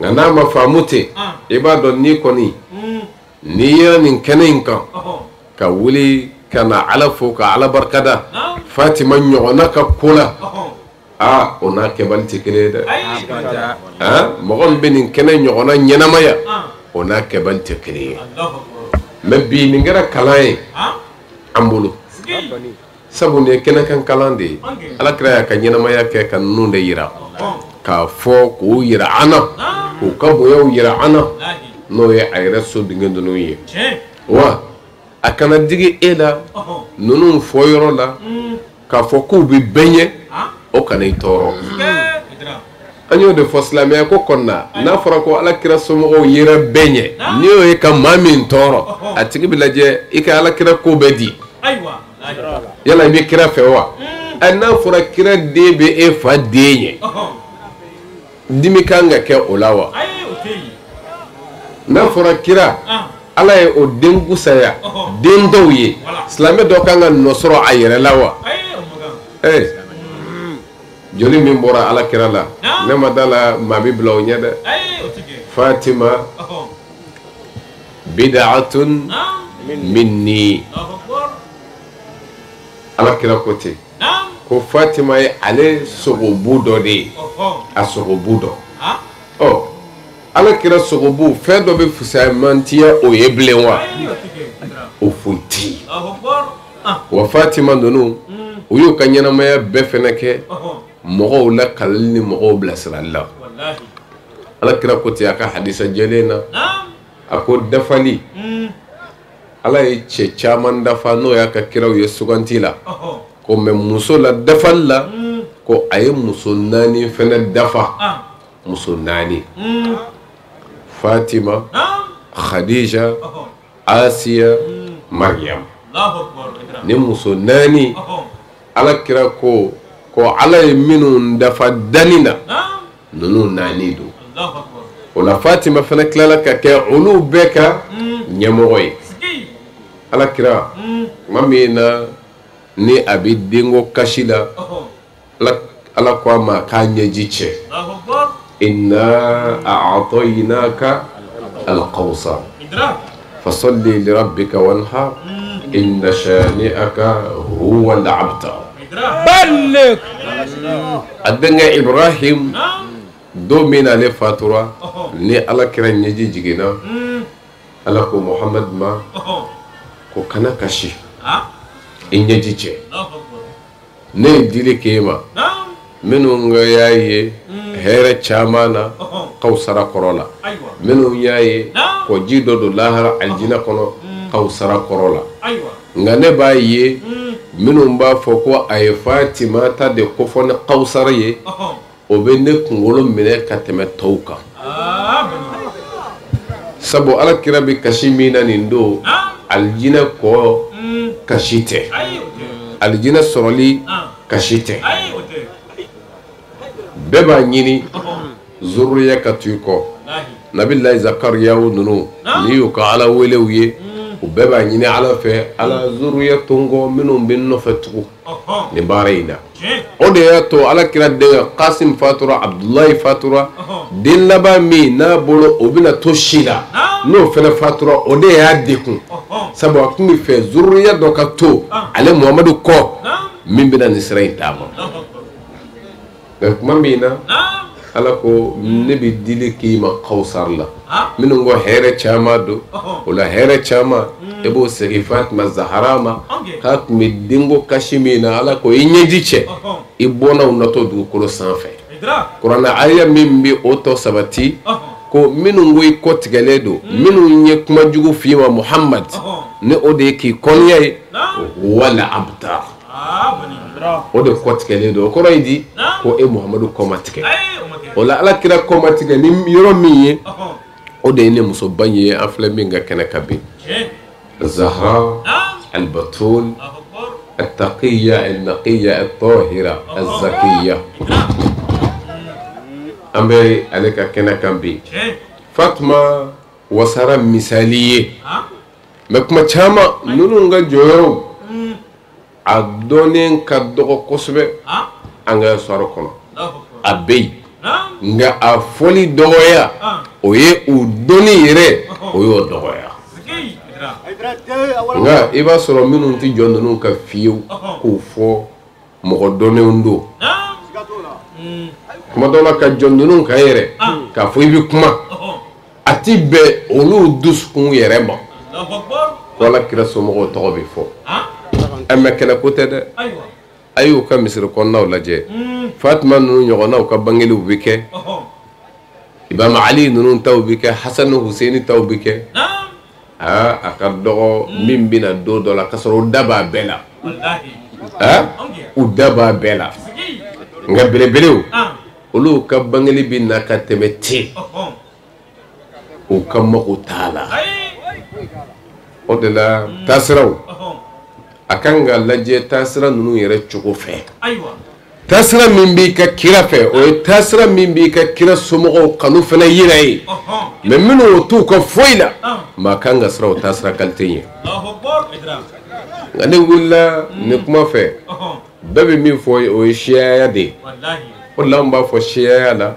Nka n'a ma faamu ten, i b'a dɔn n'i kɔni n'i yera nin kɛnɛ in kan ka wuli ka na Ala fo ka Ala barikada Fatima ɲɔgɔnna ka ko la, aa o n'a kɛbali tɛ kelen ye dɛ. Mɔgɔ min bɛ nin kɛnɛ ɲɔgɔnna ɲɛnamaya, o n'a kɛbali tɛ kelen ye. Mais bi nin kɛra kalan ye an bolo, sabu nin ye kɛnɛkan kalan de ye. Ala kira y'a ka ɲɛnamaya kɛ ka ninnu de yira, k'a fɔ k'o yira an na, k'u ka bonyaw yira an na, n'o ye a yɛrɛ so dingɛ ninnu ye. Wa a kana digi e la ninnu fɔyɔrɔ la k'a fɔ k'u bɛ bɛɛ ɲɛ, o kana i tɔɔrɔ. An y'o de fɔ silamɛya ko kɔnɔna, n'a fɔra ko Ala kira somɔgɔw yera bɛɛ ɲɛ, n'i y'o ye ka maa min tɔɔrɔ, a tigi bɛ lajɛ i ka Ala kira ko bɛɛ di. Yala i bɛ kira fɛ wa? N'a fɔra kira den bɛ e fa den ɲɛ, dimi kan ka kɛ o la wa? N'a fɔra kira Ala ye o den kusaya den dɔw ye, silamɛ dɔ kan ka nɔ sɔrɔ a yɛrɛ la wa? Joli min bɔra Ala kira la, ne ma da la maa bɛ bila o ɲɛ dɛ. Fatima bid'atun minni. Ala kira ko ten ko Fatima ye ale sogobu dɔ de ye, a sogobu dɔ. Ɔ Ala kira sogobu fɛn dɔ bɛ fisaya mantiya o ye bilen wa? O foyi tɛ yen. Wa Fatima ninnu u y'u ka ɲɛnamaya bɛɛ fɛnɛ kɛ mɔgɔw la kalili ni mɔgɔw bilasirali la. Ala kira ko ten a ka hadisa jɛlen na, a ko dafali Ala ye cɛ caman dafa n'o y'a ka kiraw ye suganti la, ko mɛ muso la dafali la ko a ye muso 4 fɛnɛ dafa. Muso 4: Fatima, Khadija, Asiya, Mariam. Ni muso 4, Ala kira ko ko Ala ye minnu dafa danni na, ninnu 4 don. O la Fatima fana tilala ka kɛ olu bɛɛ ka ɲɛmɔgɔ ye. Ala kira tuma min na ni a bɛ denko kasi la, Ala ko a ma k'a ɲɛji cɛ. Inna a'tainaka al-kawsar fasalli li rabbika wanhar inna shani'aka huwa al-abtar. A denkɛ Ibrahim don min na ale fatura, ni Ala kira ɲɛji jiginna, Ala ko Muhamadu ma ko kana kasi, i ɲɛji cɛ. Ne ye dili k'e ma, minnu y'a ye hɛrɛ caman na kawsara kɔrɔ la, minnu y'a ye kɔji dɔ don lahara alijinɛ kɔnɔ kawsara kɔrɔ la. Nka ne b'a ye minnu b'a fɔ ko a ye Fatima ta de kofɔ ni kawsara ye, o bɛ ne kunkolo minɛ ka tɛmɛ tɔw kan. Sabu Ala kira bɛ kasi min na nin don, alijinɛ kɔ kasi tɛ, alijinɛ sɔrɔli kasi tɛ. Bɛɛ b'a ɲini zuriya ka to i kɔ. Nabilayi Zakariyaw ninnu, n'i y'u ka Ala welew ye, u bɛɛ b'a ɲini Ala fɛ, Ala zuriya to n kɔ minnu bɛ n nɔfɛ tugun nin baara in na. O de y'a to Ala kira denkɛ Kasim fatura, Abudulayi fatura, den laban min n'a bolo o bɛna to si la, n'o fana fatura, o de y'a dekun. Sabu a tun bɛ fɛ zuriya dɔ ka to ale Muhamadu kɔ min bɛna nin sira in taama. Nka tuma min na Ala ko ne bɛ dili k'i ma kawsar la, minnu ko hɛrɛ caman don, o la hɛrɛ caman e b'o segin Fatima Zahara ma, k'a tun bɛ denko kasi min na, Ala ko i ɲɛji cɛ, i bɔnnaw natɔ dugukolo sanfɛ. Kuranɛ aya min bɛ o tɔ sabati ko minnu ko i kɔ tigɛlen don, minnu ye kuma jugu f'i ma Muhamad, ni o de ye k'i kɔniya ye, wala abtar, o de kɔ tigɛlen don. O kɔrɔ ye di ko e Muhamadu kɔ ma tigɛ. O la Ala kira kɔ ma tigɛ ni yɔrɔ min ye, o de ye ne musoba in ye an filɛ min ka kɛnɛ kan bi. Zahra al-Batul al-Taqiyya al-Naqiyya al-Tahira al-Zakiyya, an bɛ ale ka kɛnɛ kan bi. Fatima wasara misali ye, mɛ kuma caman ninnu ka jɔyɔrɔ a dɔnnen ka dɔgɔ kosɛbɛ an ka sɔrɔ kɔnɔ, a bɛ yen, nka a fɔli dɔgɔya o ye u dɔnni yɛrɛ, o y'o dɔgɔya. Nka i b'a sɔrɔ minnu tɛ jɔ ninnu ka fiyewu k'o fɔ mɔgɔ dɔnnenw don. Kuma dɔ la ka jɔ ninnu kan yɛrɛ k'a fɔ i bɛ kuma, a ti bɛn olu dusukun yɛrɛ ma. Ko Ala kira somɔgɔw tɔgɔ bɛ fɔ. Mɛ kɛlɛ ko tɛ dɛ. A y'u ka misiri kɔnɔnaw lajɛ, Fatima ninnu ɲɔgɔnnaw ka bangeliw bɛ kɛ, Imam Ali ninnu taw bɛ kɛ, Hasan ni Hussein taw bɛ kɛ. Aa, a ka dɔgɔ min bɛna don dɔ la k'a sɔrɔ u da b'a bɛɛ la. U da b'a bɛɛ la. Nka belebelew, olu ka bangeli bɛ na ka tɛmɛ ten, u ka mago t'a la. O de la taasiraw a kan ka lajɛ taasira ninnu yɛrɛ cogo fɛ. Taasira min b'i ka kira fɛ, o ye taasira min b'i ka kira somɔgɔw kanu fana yira ye. Mɛ minnu t'u ka foyi la, maa kan ka siran o taasira kalite ɲɛ. Nka ne wulila nin kuma fɛ, bɛɛ bɛ min fɔ o ye siyaya de ye. O de la an b'a fɔ siyaya la,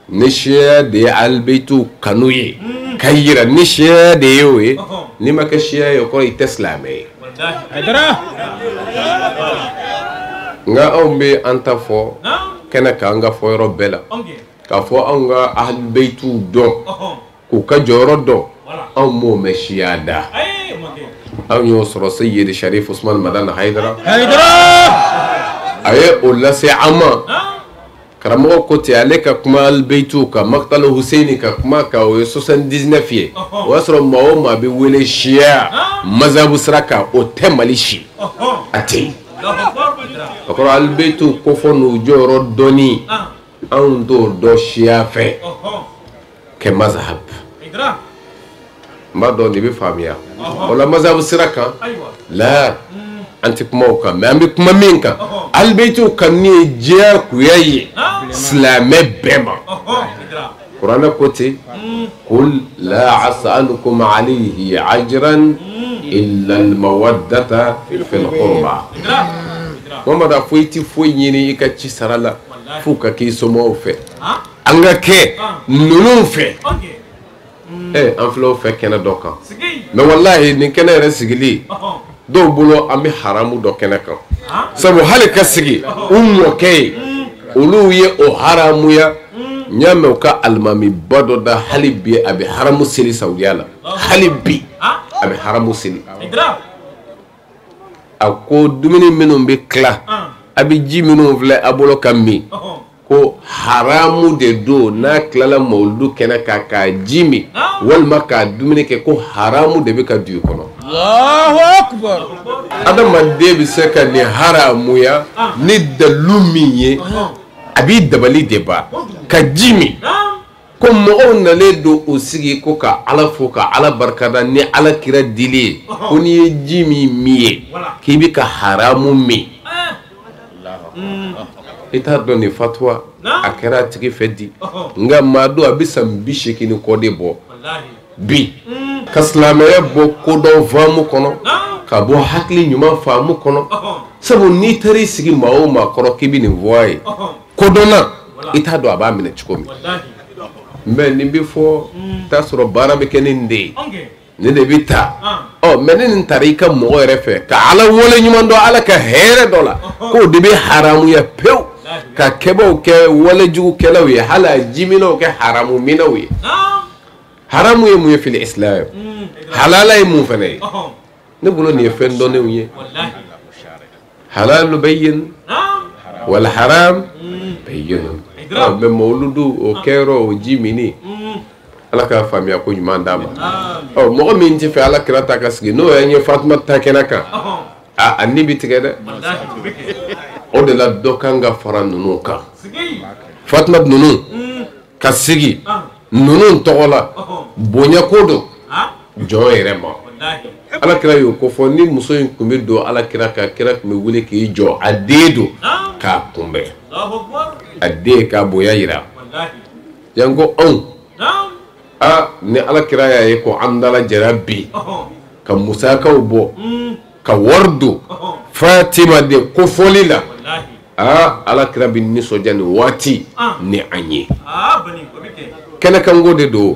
ni siyaya de ye alibeyitiw kanu ye ka yira, ni siyaya de ye o ye, n'i ma kɛ siyaya ye o kɔrɔ i tɛ silamɛ ye. Nka anw bɛ an ta fɔ kɛnɛ k'an ka fɔ yɔrɔ bɛɛ la, k'a fɔ anw ka ahalibeyitiw dɔn, k'u ka jɔyɔrɔ dɔn, anw m'o mɛn siya da. Anw y'o sɔrɔ Seyidi Sharif Usman Madani Hayidara, a ye o lase an ma. Karamɔgɔ ko ten, ale ka kuma alibeyitiw kan, Makitalo Huseyini ka kuma kan, o ye 79 ye. O y'a sɔrɔ maa o maa bɛ wele siya mazabu sira kan, o tɛ Mali si, a tɛ yen. O kɔrɔ alibeyitiw kofɔ n'u jɔyɔrɔ dɔnni, anw t'o dɔn siya fɛ kɛ mazhab. N b'a dɔn nin bɛ faamuya. O la mazabu sira kan la, an tɛ kuma o kan, mɛ an bɛ kuma min kan, alibeyitiw kan ni ye diyagoya ye silamɛ bɛɛ ma. Kuranɛ ko ten, qul la as'alukum alayhi ajran illa al-mawaddata fil qurba. Mamadu a fɔ i ti foyi ɲini i ka ci sara la f'u ka k'i somɔgɔw fɛ. An ka kɛ ninnu fɛ. An filɛ o fɛ kɛnɛ dɔ kan. Mais walahi nin kɛnɛ yɛrɛ sigili dɔw bolo an bɛ haramu dɔ kɛnɛ kan. Sabu hali ka sigi u mɔkɛ ye olu ye o haramuya. N y'a mɛn u ka alimamiba dɔ da hali bi a bɛ haramu seli Saudiya la. Hali bi a bɛ haramu seli. A ko dumuni minnu bɛ tila a bɛ ji minnu filɛ a bolo ka min ko haramu de don n'a tilala mawuludu kɛnɛ kan k'a ji min walima k'a dumuni kɛ ko haramu de bɛ ka dugu kɔnɔ. Allahu akbar. Adamaden bɛ se ka nin haramuya ni dalu min ye a b'i dabali de ban ka ji min ko mɔgɔw nalen don o sigi ko ka Ala fo ka Ala barikada ni Ala kira dili ye ko n'i ye ji min min ye k'i bɛ ka haramu min. I t'a dɔn nin fatuwa a kɛra a tigi fɛ di nka maa don a bɛ san 80 ni kɔ de bɔ bi ka silamɛya bɔ kodɔn faamu kɔnɔ ka bɔ hakili ɲuman faamu kɔnɔ sabu n'i taara i sigi maa o maa kɔrɔ k'i bɛ nin fɔ a ye kodɔnna i t'a dɔn a b'a minɛ cogo min. Mais nin bɛ fɔ t'a sɔrɔ baara bɛ kɛ ni nin de ye nin de bɛ ta ɔ mais ni nin taara i ka mɔgɔ yɛrɛ fɛ ka Ala wale ɲuman dɔn Ala ka hɛrɛ dɔ la k'o de bɛ haramuya pewu ka kɛbaw kɛ walejugukɛlaw ye hali a jiminɛw kɛ haramuminɛw ye. Haramu ye mun ye fili islam halala ye mun fana ye ne bolo nin ye fɛn dɔnnenw ye. Halalu bayyin wal haram bayyin. Mais mawuludu o kɛyɔrɔ o ji minni Ala ka faamuya ko ɲuman d'a ma. Ɔ mɔgɔ min tɛ fɛ Ala kira ta ka sigi n'o ye Fatima ta kɛnɛ kan a ni bi tigɛ dɛ. O de la dɔ kan ka fara ninnu kan. Fatima ninnu ka sigi ninnu tɔgɔ la bonya ko don jɔn yɛrɛ ma. Ala kira y'o ko fɔ ni muso in tun bɛ don Ala kira kan kira tun bɛ wuli k'i jɔ a den don k'a kunbɛn a den k'a bonya yira. Janko anw a ni Ala kira y'a ye ko an dala jɛra bi ka musakaw bɔ ka wari don Fatima de kofɔli la aa Ala kira bɛ nisɔndiya nin waati ni an ye. Kɛnɛkanko de don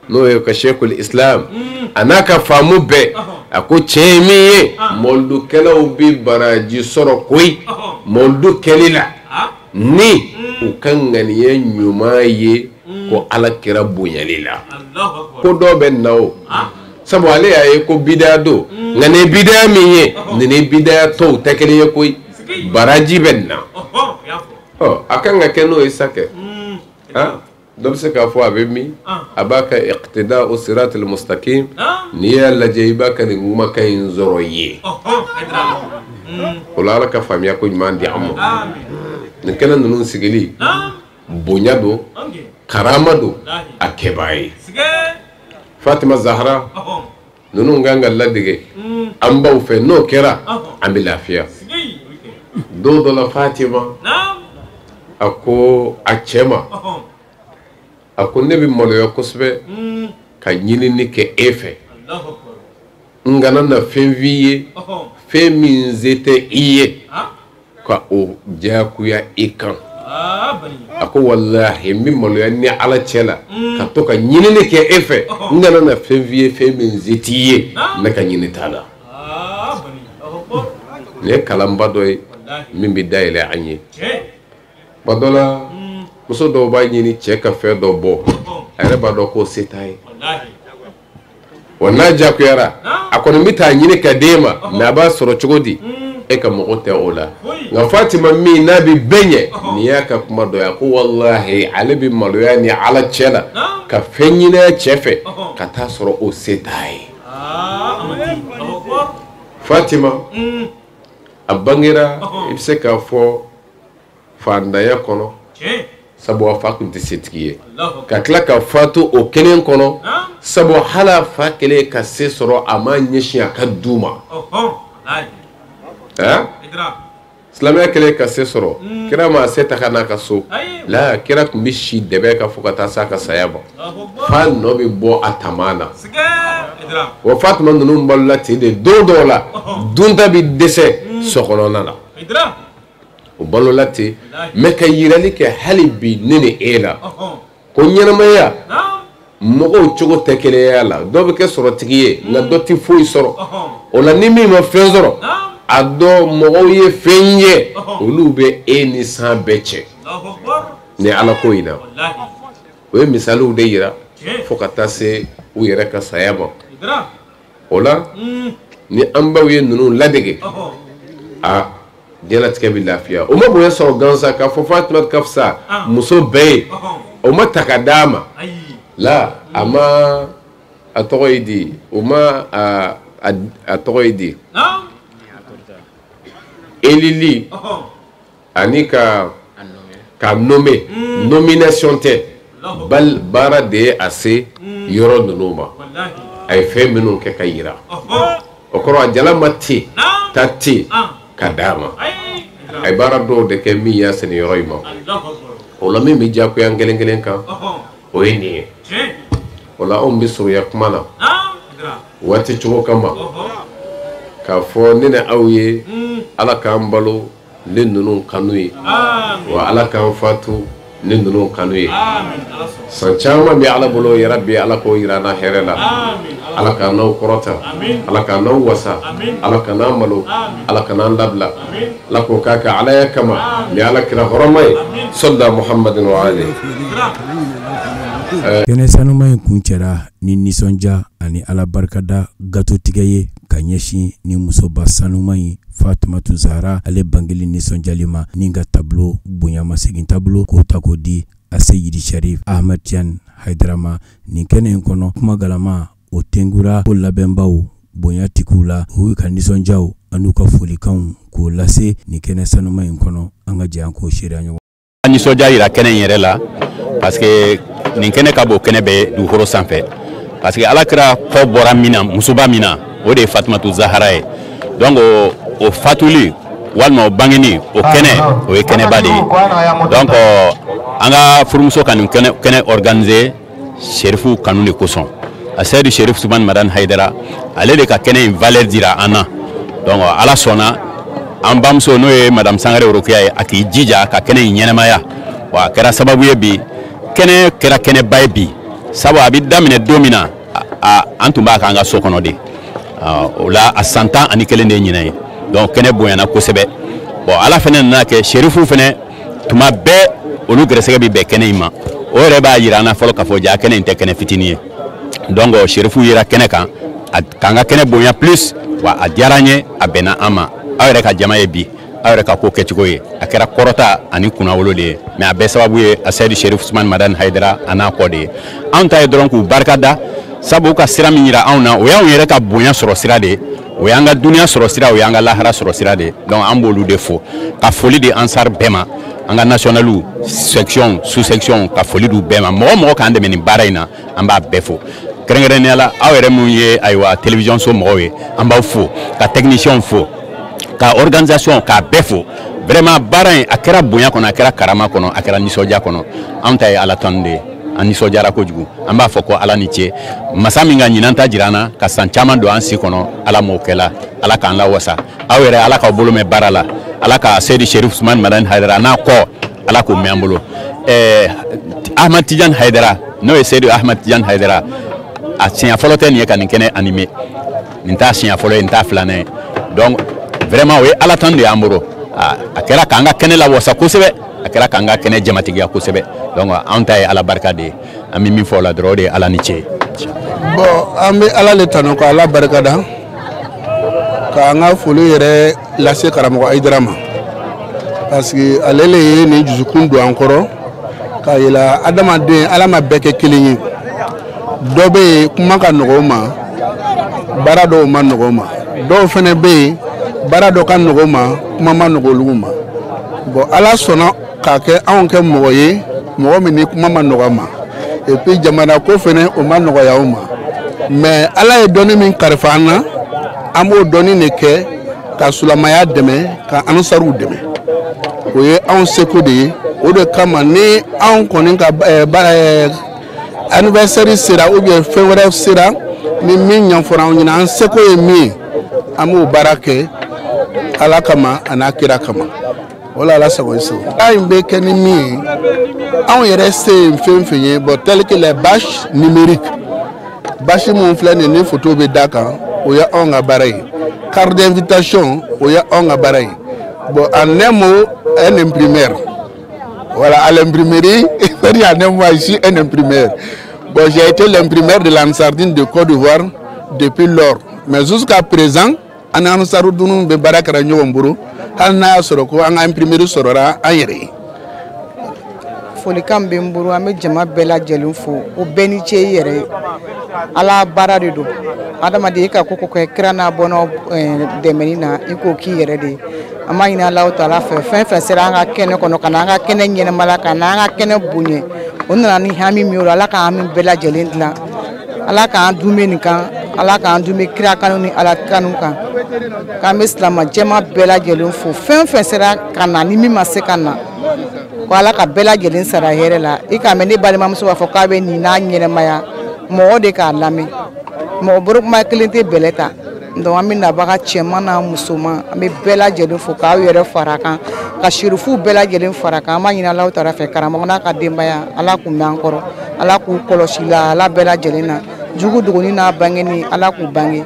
n'o ye ka Sheikhul Islam a n'a ka faamu bɛɛ a ko tiɲɛ ye min ye mawuludukɛlaw bɛ baraji sɔrɔ koyi mawuludu kɛli la ni u ka ŋaniya ɲuman ye ko Ala kira bonyali la. Ko dɔ bɛ na o sabu ale y'a ye ko bidaya don nka nin ye bidaya min ye nin ni bidaya tɔw tɛ kelen ye koyi baraji bɛ na. Ɔ a kan ka kɛ n'o ye sa kɛ dɔ bɛ se k'a fɔ a bɛ min a b'a ka iqtida o siratal mustaqim n'i y'a lajɛ i b'a ka nin kumakan in sɔrɔ ye. O la Ala ka faamuya ko ɲuman di an ma. Nin kɛnɛ ninnu sigili bonya don karama don a kɛbaa ye. Fatima Zahra ninnu kan ka ladege an baw fɛ n'o kɛra an bɛ lafiya. Don dɔ la Fatima a ko a cɛ ma a ko ne bɛ maloya kosɛbɛ ka ɲinini kɛ e fɛ n kana na fɛn f'i ye fɛn min se tɛ i ye ka o diyagoya i kan. A ko walahi n bɛ maloya ni Ala cɛ la ka to ka ɲinini kɛ e fɛ n kana na fɛn f'i ye fɛn min se t'i ye ne ka ɲini t'a la. Nin ye kalanba dɔ ye min bɛ dayɛlɛ an ye. Kuma dɔ la muso dɔw b'a ɲini cɛ ka fɛn dɔ bɔ a yɛrɛ b'a dɔn k'o se t'a ye wa n'a diyagoyara a kɔni bɛ taa ɲini ka d'e ma mais a b'a sɔrɔ cogo di e ka mago tɛ o la. Nka Fatima min n'a bɛ bɛɛ ɲɛ nin y'a ka kuma dɔ ye a ko walahi ale bɛ maloya ni Ala cɛ la ka fɛn ɲini a cɛ fɛ ka taa sɔrɔ o se t'a ye. Fatima a bangera i bɛ se k'a fɔ fantanya kɔnɔ sabu a fa tun tɛ setigi ye ka tila ka fatu o kelen kɔnɔ sabu hali a fa kelen ka se sɔrɔ a ma ɲɛsin a ka du ma. Silamɛya kɛlen ka se sɔrɔ, kira ma se ta ka n'a ka so la, kira tun bɛ si dɛbɛ ka fo ka taa s'a ka saya ma, fa nɔ bɛ bɔ a taama na. Wa Fatuma ninnu balola ten de, don dɔw la dunta bɛ dɛsɛ so kɔnɔna na, o balola ten. Mɛ ka yirali kɛ hali bi ne ni e la ko ɲɛnamaya mɔgɔw cogo tɛ kelenya la, dɔ bɛ kɛ sɔrɔtigi ye nka dɔ tɛ foyi sɔrɔ. O la ni min ma fɛn sɔrɔ, a dɔn mɔgɔw ye fɛn ye, olu bɛ e ni san bɛɛ cɛ ni Ala ko in na. O ye misaliw de yira fo ka taa se u yɛrɛ ka saya ma. O la ni an baw ye ninnu ladege, a diɲɛlatigɛ bɛ lafiya. O ma bonya sɔrɔ gansan k'a fɔ Fatima ka fisa muso bɛɛ ye, o ma ta ka d'a ma la, a ma a tɔgɔ ye di, o ma a tɔgɔ ye di, elili ani ka nommer, nomination tɛ, bal baara de ye a se yɔrɔ ninnu ma. A ye fɛn minnu kɛ ka yira, o kɔrɔ a jala ma ten ta ten ka d'a ma. A ye baara dɔw de kɛ min y'a sɛnɛ yɔrɔ in ma. O la min bɛ diyagoya n kelen kelen kan, o ye nin ye. O la anw bɛ surunya kuma na waati cogo kama k'a fɔ ne ni aw ye, Ala k'an balo ne ninnu kanu ye, wa Ala k'an fatu ne ninnu kanu ye. San caman bɛ Ala bolo, yarabi Ala k'o yira an na hɛrɛ la. Ala k'an n'aw kɔrɔta, Ala k'an n'aw wasa, Ala ka n'an malo, Ala ka n'an labila, Ala k'o k'a kɛ Alaya kama ni Ala kira hɔrɔma ye, sɔlila Muhammadin wa ali. Kɛnɛ sanuma in kuncɛra ni nisɔndiya ani Ala barikada gatotigɛ ye ka ɲɛsin ni musoba sanuma in Fatumatu Zahara ale bangeli nisɔndiyali ma, ni ka tableau bonyamasegin tableau k'o ta k'o di a Seyidi Sharif Ahmed Tidiane Haidara ma. Nin kɛnɛ in kɔnɔ, kuma galama o tengura ko labɛnbaw bonyatigiw la, u y'u ka nisɔndiyaw an'u ka folikanw k'o lase nin kɛnɛ sanuma in kɔnɔ. An ka jɛ an k'o seereya ɲɔgɔn. An nisɔndiya yira kɛnɛ in yɛrɛ la, parce que nin kɛnɛ ka bon kɛnɛ bɛ dugukolo sanfɛ, parce que Ala kira kɔ bɔra min na, musoba min na, o de ye Fatumatu Zahara ye. Donc o fatuli walima o bangeni o kɛnɛ, o ye kɛnɛba de ye. Donc an ka furumuso ka nin kɛnɛ organiser Sherifu kanu de kosɔn. A Seyidu Sherif Usumani Madani Hayidara, ale de ka kɛnɛ in valeur dira an na. Donc Ala sɔnna an bamuso n'o ye Madame Sangare Worokiya ye, a k'i jija ka kɛnɛ in ɲɛnɛmaya. Wa a kɛra sababu ye bi, kɛnɛ kɛra kɛnɛba ye bi, sabu a bɛ daminɛ don min na, an tun b'a k'an ka so kɔnɔ de. O la a san 11 de ye ɲinɛ ye. Donc kɛnɛ bonyana kosɛbɛ. Bon Ala fɛnɛ nana kɛ Sherifu fɛnɛ tuma bɛɛ olu gɛrɛsɛgɛ bɛ bɛn kɛnɛ in ma. O yɛrɛ b'a yira an na fɔlɔ k'a fɔ ja kɛnɛ in tɛ kɛnɛ fitinin ye. Donc Sherifu yera kɛnɛ kan k'an ka kɛnɛ bonya plus, wa a diyara an ye, a bɛnna an ma. Aw yɛrɛ ka jama ye bi, aw yɛrɛ ka ko kɛcogo ye, a kɛra kɔrɔta ani kunnawolo de ye. Mais a bɛɛ sababu ye a Seyidu Sherif Usumani Madani Hayidara a n'a kɔ de ye. Anw ta ye dɔrɔn k'u barika da, sabu u ka sira min yira anw na, o y'anw yɛrɛ ka bonya sɔrɔ sira de ye, o y'an ka duniya sɔrɔ sira, o y'an ka lahara sɔrɔ sira de ye. Donc an b'olu de fo, ka foli di Ansar bɛɛ ma, an ka nationaliw, section, sous section, ka foli d'u bɛɛ ma. Mɔgɔ mɔgɔ k'an dɛmɛ nin baara in na, an b'a bɛɛ fo. Kɛrɛnkɛrɛnnenya la aw yɛrɛ minnu ye ayiwa télévision so mɔgɔw ye, an b'aw fo, ka technicien fo, ka organisation k'a bɛɛ fo. Vraiment baara in a kɛra bonya kɔnɔ, a kɛra karama kɔnɔ, a kɛra nisɔndiya kɔnɔ. Anw ta ye Ala tanu de ye, an nisɔndiyara kojugu. An b'a fɔ ko Ala ni ce, masa min ka ɲinan ta jira an na ka san caman don an si kɔnɔ, Ala m'o kɛla, Ala k'an lawasa. Aw yɛrɛ Ala k'aw bolo mɛn baara la, Ala ka Seyidi Sherif Usumani Madani Hayidara n'a kɔ, Ala k'o mɛn an bolo. Ahmad Tidiane Hayidara n'o ye Seyidu Ahmad Tidiane Hayidara, a siɲɛ fɔlɔ tɛ nin ye ka nin kɛnɛ animer, nin t'a siɲɛ fɔlɔ ye, nin t'a filanan ye. Donc vraiment o ye Ala tanu de y'an bolo. A kɛra k'an ka kɛnɛ lawasa kosɛbɛ, a kɛra k'an ka kɛnɛ jamatigiya kosɛbɛ. Donc anw ta ye Ala barika de ye, an bɛ min fɔ o la dɔrɔn, o de ye Ala ni ce ye. Bon an bɛ Ala le tanu ka Ala barika da, k'an ka foli yɛrɛ lase karamɔgɔ Hayidara ma, parce que ale le ye nin dusukun don an kɔrɔ k'a yira adamaden Ala ma bɛɛ kɛ kelen ye. Dɔ bɛ yen kuma ka nɔgɔ o ma, baara dɔw ma nɔgɔ o ma, dɔw fana bɛ yen baara dɔ ka nɔgɔ o ma, kuma ma nɔgɔ olu ma. Bon Ala sɔnna k'a kɛ anw kɛ mɔgɔ ye, mɔgɔ min ni kuma ma nɔgɔ a ma, et puis jamana ko fana o ma nɔgɔya o ma. Mais Ala ye dɔnni min kalifa an na, an b'o dɔnni de kɛ ka silamɛya dɛmɛ, ka ansaruw dɛmɛ. O ye anw seko de ye. O de kama ni anw kɔni ka anniversaire sera ou bien fɛn wɛrɛ sera, ni min ɲɛfɔra anw ɲɛna, an seko ye min ye, an b'o baara kɛ Ala kama a n'a kira kama. O la Ala sago i sago. Baara in bɛ kɛ ni min ye, anw yɛrɛ se ye fɛn fɛn ye, bon, tel que les bâches numériques, bâche mun filɛ nin ye ni photo bɛ d'a kan, o ye anw ka baara ye. Carte d'invitation, o ye anw ka baara ye. Bon, en un mot, un imprimeur. Voilà, à l'imprimerie, c'est-à-dire en un mot, je suis un imprimeur. Bon, j'ai été l'imprimeur de l'Ansardine de Côte d'Ivoire depuis lors. Mais jusqu'à présent, an Ansarudunu bɛ baara kɛra ɲɔgɔn bolo, hali n'a y'a sɔrɔ ko an ka imprimerie sɔrɔra an yɛrɛ ye. Folikan bɛ n bolo, an bɛ jama bɛɛ lajɛlen fo, o bɛɛ ni ce i yɛrɛ ye. Ala baara de don, adamaden i ka ko ko kɛ kira n'a bɔnna dɛmɛni na, i k'o k'i yɛrɛ de ye. An b'a ɲini Alahu taala fɛ, fɛn fɛn sera an ka kɛnɛ kɔnɔ ka na an ka kɛnɛ ɲɛnɛmaya, ka na an ka kɛnɛ bonya, o nana ni hami min ye, Ala k'an hami bɛɛ lajɛlen dilan. Ala k'an dunbe nin kan, Ala k'an dunbe kira kanu ni Ala kanu kan. K'an bɛ silamɛ jɛma bɛɛ lajɛlen fo, fɛn fɛn sera ka na ni min ma se ka na, ko Ala ka bɛɛ lajɛlen sara hɛrɛ la. I k'a mɛn ne balimamuso b'a fɔ k'a bɛ nin n'a ɲɛnɛmaya, mɔgɔ de k'a lamɛn, mɔgɔ bolokuma kelen tɛ bɛlɛ ta. Donc an bɛ nabaga cɛman n'a musoman, an bɛ bɛɛ lajɛlen fo k'aw yɛrɛ fara kan, ka sirifuw bɛɛ lajɛlen fara kan. An b'a ɲini Alahu taala fɛ, karamɔgɔ n'a ka denbaya, Ala k'u mɛn an kɔrɔ, Ala k'u kɔlɔsi la, Ala bɛɛ lajɛlen na jugu dogoni n'a bangeni, Ala k'u bange,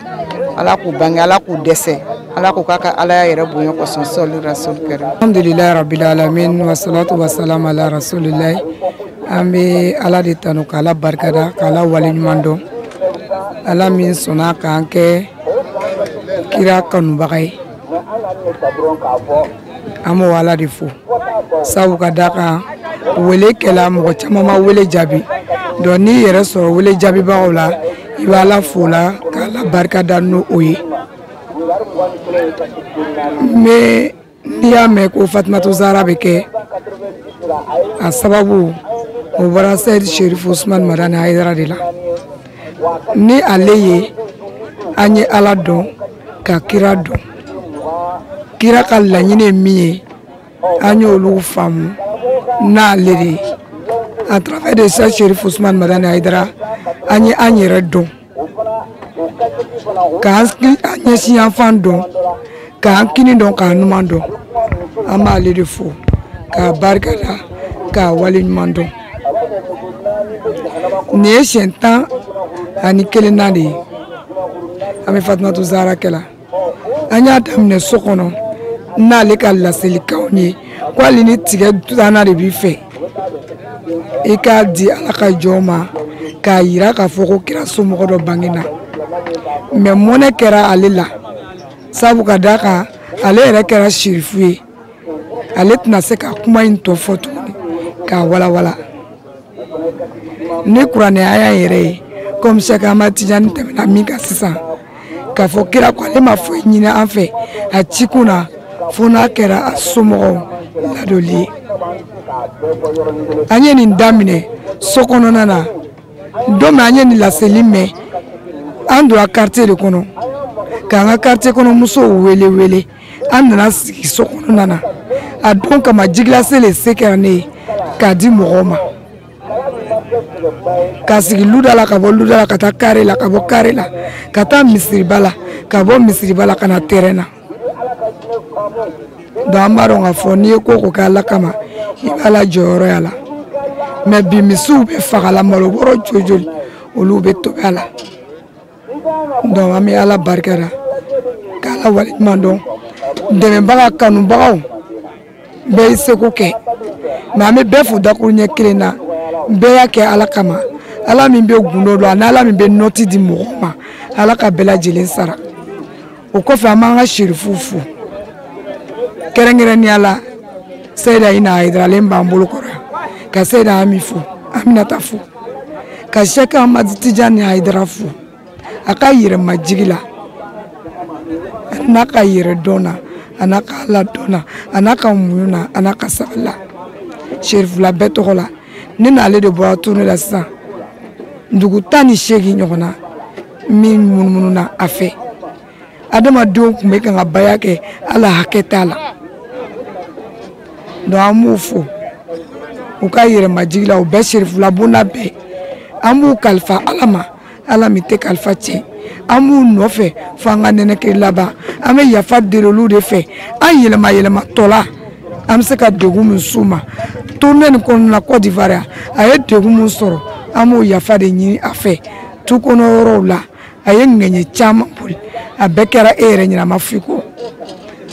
Ala k'u bange, Ala k'u dɛsɛ, Ala k'u k'a ka Alaya yɛrɛ bonya kosɔn, sɔli rasul kɛrɛ. Alhamdulilayi rabbil alamin, wa salatu wa salam ala rasulillahi. An bɛ Ala de tanu, k'Ala barikada, k'Ala waleɲuman dɔn, Ala min sɔnna k'an kɛ kira kanubaga ye. An b'o Ala de fo, sabu ka d'a kan wele kɛla mɔgɔ caman ma wele jaabi. Donc n'i yɛrɛ sɔrɔ wele jaabibagaw la, i bɛ Ala fo la k'Ala barikada n'o o ye. Mais n'i y'a mɛn ko Fatumata Zahara bɛ kɛ, a sababu o bɔra Seyidi Sherif Usumani Madani Hayidara de la. Ni ale ye, an ye Ala dɔn ka kira dɔn, kira ka laɲini ye min ye, an y'olu faamu n'ale de ye. À travers de Seyidi Sherif Usumani Madani Hayidara, an ye an yɛrɛ dɔn, k'an ɲɛsin yanfan dɔn, k'an kini dɔn, k'an numan dɔn. An b'ale de fo k'a barikada, k'a waleɲuman dɔn. Nin ye siɲɛ 11nan de ye an bɛ Fatumata Zahara kɛ la. An y'a daminɛ so kɔnɔ n'ale ka laselikanw ye, ko hali ni tigɛ tanna de b'i fɛ, i k'a di Ala ka jɔn ma, k'a yira k'a fɔ ko kira somɔgɔ dɔ bangena. Mais mɔnɛ kɛra ale la, sabu ka d'a kan ale yɛrɛ kɛra sirifu ye, ale tɛna se ka kuma in tɔ fɔ tuguni k'a walawala. Ni kuranɛ aya yɛrɛ ye, komi Sɛki Ahmad Tijani tɛmɛna min kan sisan, k'a fɔ kira ko ale ma foyi ɲini an fɛ a cikun na fo n'a kɛra a somɔgɔw ladoli ye. An ye nin daminɛ so kɔnɔna na don min, an ye nin laseli mɛn, an donna quartier de kɔnɔ k'an ka quartier kɔnɔ musow wele wele. An nana sigi so kɔnɔna na, a don kama jigilase le se kɛra ne ye k'a di mɔgɔw ma, ka sigi luda la, ka bɔ luda la ka taa kare la, ka bɔ kare la ka taa misiriba la, ka bɔ misiriba la ka na terrain na. Donc an b'a dɔn k'a fɔ n'i ye ko ko kɛ Ala kama, i b'a la jɔyɔrɔ y'a la. Mais bi misiw bɛ faga la, malobɔrɔ joli joli olu bɛ tobi a la. Donc an bɛ Ala barika da, k'Ala waleɲuman dɔn. Dɛmɛbaga kanubagaw bɛɛ y'i seko kɛ, mais an bɛ bɛɛ fo dakuru ɲɛ kelen na, bɛɛ y'a kɛ Ala kama. Ala min bɛ gundo dɔn, ani Ala min bɛ nɔti di mɔgɔw ma, Ala ka bɛɛ lajɛlen sara. O kɔfɛ, an b'an ka sirifuw fo, kɛrɛnkɛrɛnnenya la Seyida Ina Hayidara, ale b'an bolo kɔrɔ yan, ka Seyida Ami fo, Aminata fo, ka Sɛki Ahmad Tijani Hayidara fo, a ka yɛrɛmajigi la, a n'a ka yɛrɛ dɔn na, a n'a ka Ala dɔn na, a n'a ka muɲu na, a n'a ka sabali la. Serifula bɛɛ tɔgɔ la, ne n'ale de bɔra tournée la sisan, dugu 18 ɲɔgɔn na min munumunu na a fɛ. Adamadenw tun bɛ kan ka baya kɛ, ala hakɛ t'a la. Donc an b'u fo u ka yɛrɛmajigi la, u bɛɛ serifula bonda bɛɛ an b'u kalifa Ala ma, Ala min tɛ kalifa tiɲɛ. An b'u nɔfɛ fo an ka nɛnɛkiri laban, an bɛ yafa deli olu de fɛ. An yɛlɛma yɛlɛmatɔ la an bɛ se ka degun min s'u ma tournée nin kɔnɔna na Côte d'Ivoire, a ye degun min sɔrɔ an b'o yafa de ɲini a fɛ. Tu kɔnɔ yɔrɔw la a ye ŋɛɲɛ caman boli, a bɛɛ kɛra e yɛrɛ ɲɛna, ma f'i kɔ.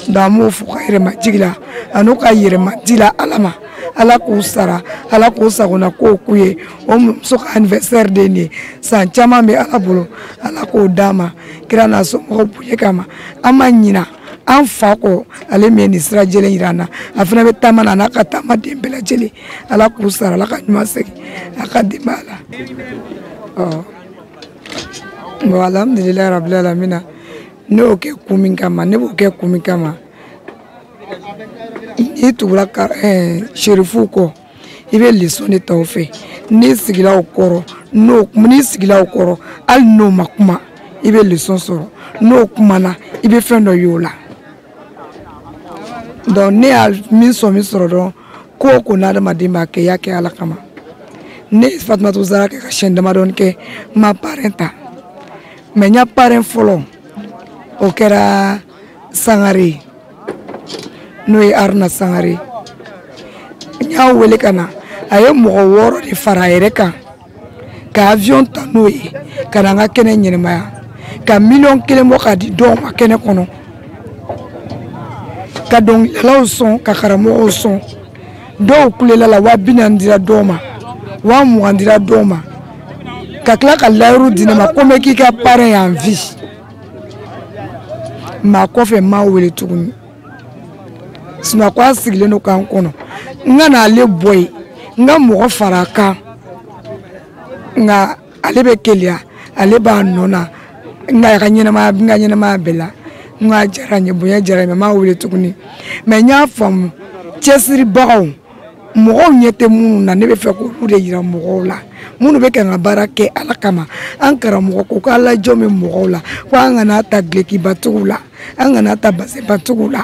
Donc an b'o fo ka yɛrɛmajigi la a n'u ka yɛrɛmadi la Ala ma, Ala k'u sara, Ala k'u sagona kow k'u ye. O muso ka anniversaire de ye nin ye, san caman bɛ Ala bolo, Ala k'o d'a ma kira n'a somɔgɔw bonya kama. An ma ɲina an fa kɔ, ale min ye nin sira jɛlen yira an na, a fana bɛ taama na a n'a ka taamaden bɛɛ lajɛlen. Ala k'u sara, Ala ka ɲuman segin a ka denbaya la. Ɔ bon, alhamdulilayi rabil alamina. Ne y'o kɛ kun min kama, ne b'o kɛ kun min kama, n'i tugura serifuw kɔ i bɛ leçon de ta o fɛ. N'i sigila o kɔrɔ, n'i sigila o kɔrɔ hali n'o ma kuma i bɛ leçon sɔrɔ, n'o kumana i bɛ fɛn dɔ ye o la. Donc ne y'a min sɔmi sɔrɔ dɔrɔn, ko o ko n'adamaden b'a kɛ i y'a kɛ Ala kama. Ne ye Fatumata Zara kɛ ka siɲɛ damadɔni kɛ, n ma parrain ta, mais n ya parrain fɔlɔ o kɛra Sangare ye, n'o ye Haruna Sangare. N y'a wele ka na, a ye mɔgɔ 6 de fara a yɛrɛ kan ka avion ta n'o ye ka na n ka kɛnɛ ɲɛnɛmaya, ka miliyɔn 1 bɔ k'a di dɔw ma kɛnɛ kɔnɔ, ka dɔnkilidalaw sɔn, ka karamɔgɔw sɔn. Dɔw kulela la, 40 dira dɔw ma, 20 dira dɔw ma, ka tila ka layiru di ne ma ko n bɛ k'i ka parrain en vie. Maa kɔfɛ n m'a wele tuguni, sinon ko a sigilen don k'an kɔnɔ n ka n'ale bɔ yen, n ka mɔgɔ fara a kan, nka ale bɛ keleya, ale b'a nɔ na, nka a ka ɲɛnamaya, n ka ɲɛnamaya bɛɛ la. N ka diyara n ye, bonya diyara n ye, mais n m'a wele tuguni. Mais n y'a faamu, cɛsiribagaw, mɔgɔw ɲɛ tɛ minnu na, ne bɛ fɛ k'olu de yira mɔgɔw la, minnu bɛ ka n ka baara kɛ Ala kama. An karamɔgɔ ko k'Ala jɔn bɛ mɔgɔw la, ko an kana ta gilekibatigiw la, an kana ta basebatigiw la,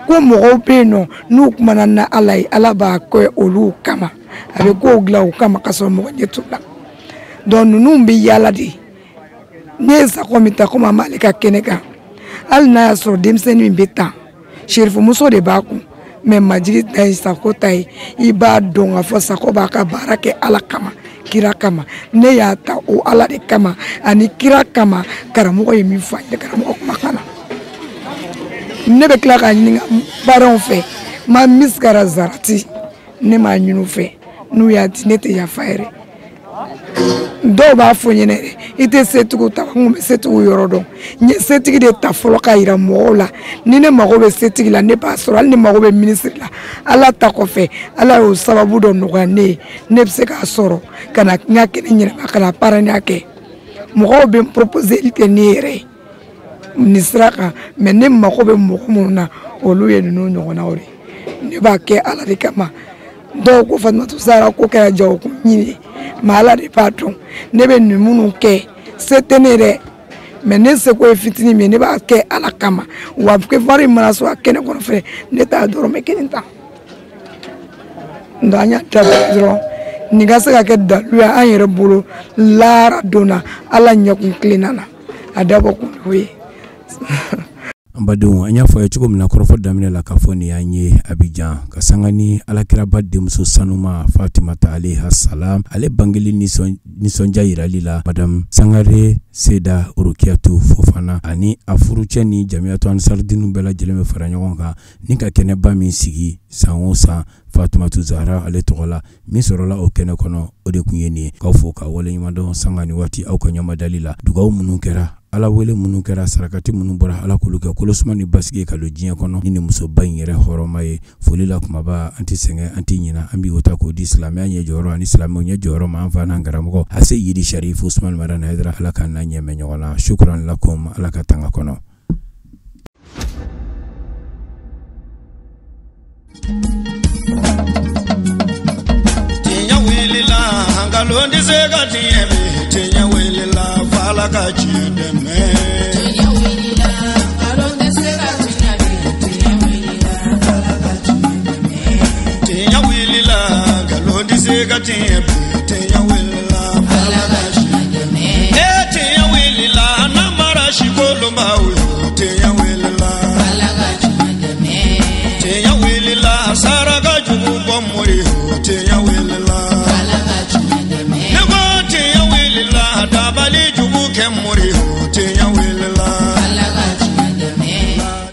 ko mɔgɔw bɛ yen nɔ n'u kumana na Ala ye, Ala b'a kɛ olu kama, a bɛ kow dilan u kama ka sɔrɔ mɔgɔ ɲɛ t'u la. Donc ninnu bɛ yaala de. Ne ye sakɔ min ta komi an b'ale ka kɛnɛ kan, hali n'a y'a sɔrɔ denmisɛnnin min bɛ tan, serifumuso de b'a kun, mais majigi ta ye Sako ta ye. I b'a dɔn k'a fɔ Sako b'a ka baara kɛ Ala kama, kira kama. Ne y'a ta o Ala de kama ani kira kama. Karamɔgɔ ye min fɔ an ye, karamɔgɔ kumakan na. Ne bɛ tila k'a ɲininka baaraw fɛ, ma misikara zarati, ne m'a ɲini u fɛ, n'u y'a di ne tɛ yafa yɛrɛ. Dɔw b'a fɔ n ɲɛna yɛrɛ, i tɛ setigiw ta, n ko n bɛ setigiw yɔrɔ dɔn. N ye setigi de ta fɔlɔ k'a yira mɔgɔw la, ni ne mago bɛ setigi la ne b'a sɔrɔ, hali ni mago bɛ minisiri la, Ala ta kɔfɛ Ala y'o sababu dɔ nɔgɔya ne ye, ne bɛ se k'a sɔrɔ ka na n ka kɛnɛ ɲɛnama, ka na parrainaya kɛ. Mɔgɔw bɛ n proposer kɛ ne yɛrɛ ye nin sira kan, mais ne mago bɛ mɔgɔ minnu na olu ye ninnu ɲɔgɔnnaw de ye. Ne b'a kɛ Ala de kama. Dɔw ko Fatumata Zara ko kɛra jagokun ɲini ye, mais Ala de b'a dɔn. Ne bɛ nin minnu kɛ, se tɛ ne ye dɛ, mais ne seko ye fitinin min ye, ne b'a kɛ Ala kama. Wa wari mana sɔrɔ a kɛnɛ kɔnɔ fɛnɛ, ne t'a dɔrɔmɛ kelen ta. Donc an y'a dabɔ dɔrɔn nin ka se ka kɛ dalu ye an yɛrɛ bolo lahara don na, Ala ɲɛkun tilenna na, a dabɔ kun y'o ye. An badenw, an y'a fɔ a ye cogo min na kɔrɔfɔ daminɛ la k'a fɔ nin y'an ye Abidjan ka sanga ni alakiraba denmuso sanuma Fatimata alayha salam, ale bangeli nisɔndiya yirali la Madame Sangare Seda Orokiyatu Fofana ani a furucɛ ni Jamiyatu Ansardinu bɛɛ lajɛlen bɛ fara ɲɔgɔn kan ni ka kɛnɛba min sigi san o san Fatumatu Zahara ale tɔgɔ la, min sɔrɔla o kɛnɛ kɔnɔ o de kun ye nin ye. K'aw fo ka waleɲuman dɔn sanga ni waati aw ka ɲɛmadali la, dugawu minnu kɛra, Ala wele minnu kɛra, sarakati minnu bɔra, Ala k'olu kɛ kolosuma ni basigi ka don diɲɛ kɔnɔ ni nin musoba in yɛrɛ hɔrɔnma ye. Foli la kumaba, an tɛ sɛgɛn, an tɛ ɲina, an b'o ta k'o di silamɛya ɲɛ jɔyɔrɔ ani silamɛw ɲɛ jɔyɔrɔ ma, an fa n'an karamɔgɔ a Seyidi Sarifu Usumani Madani Hayidara, Ala k'an n'a ɲɛmɛ ɲɔgɔn na. Shukran lakum, Ala ka tanga kɔnɔ. Tiɲɛ wulila, nkalon tɛ se ka tiɲɛ bi. Tiɲɛ wulila, f'Ala ka tiɲɛ dɛmɛ. Tiɲɛ wulila, nkalon tɛ se ka tiɲɛ bi. Tiɲɛ wulila, f'Ala ka tiɲɛ dɛmɛ. se ka tiɲɛ bi, tiɲɛ wulila f'Ala ka si. E tiɲɛ wulila, n'a mara si kolonbaw.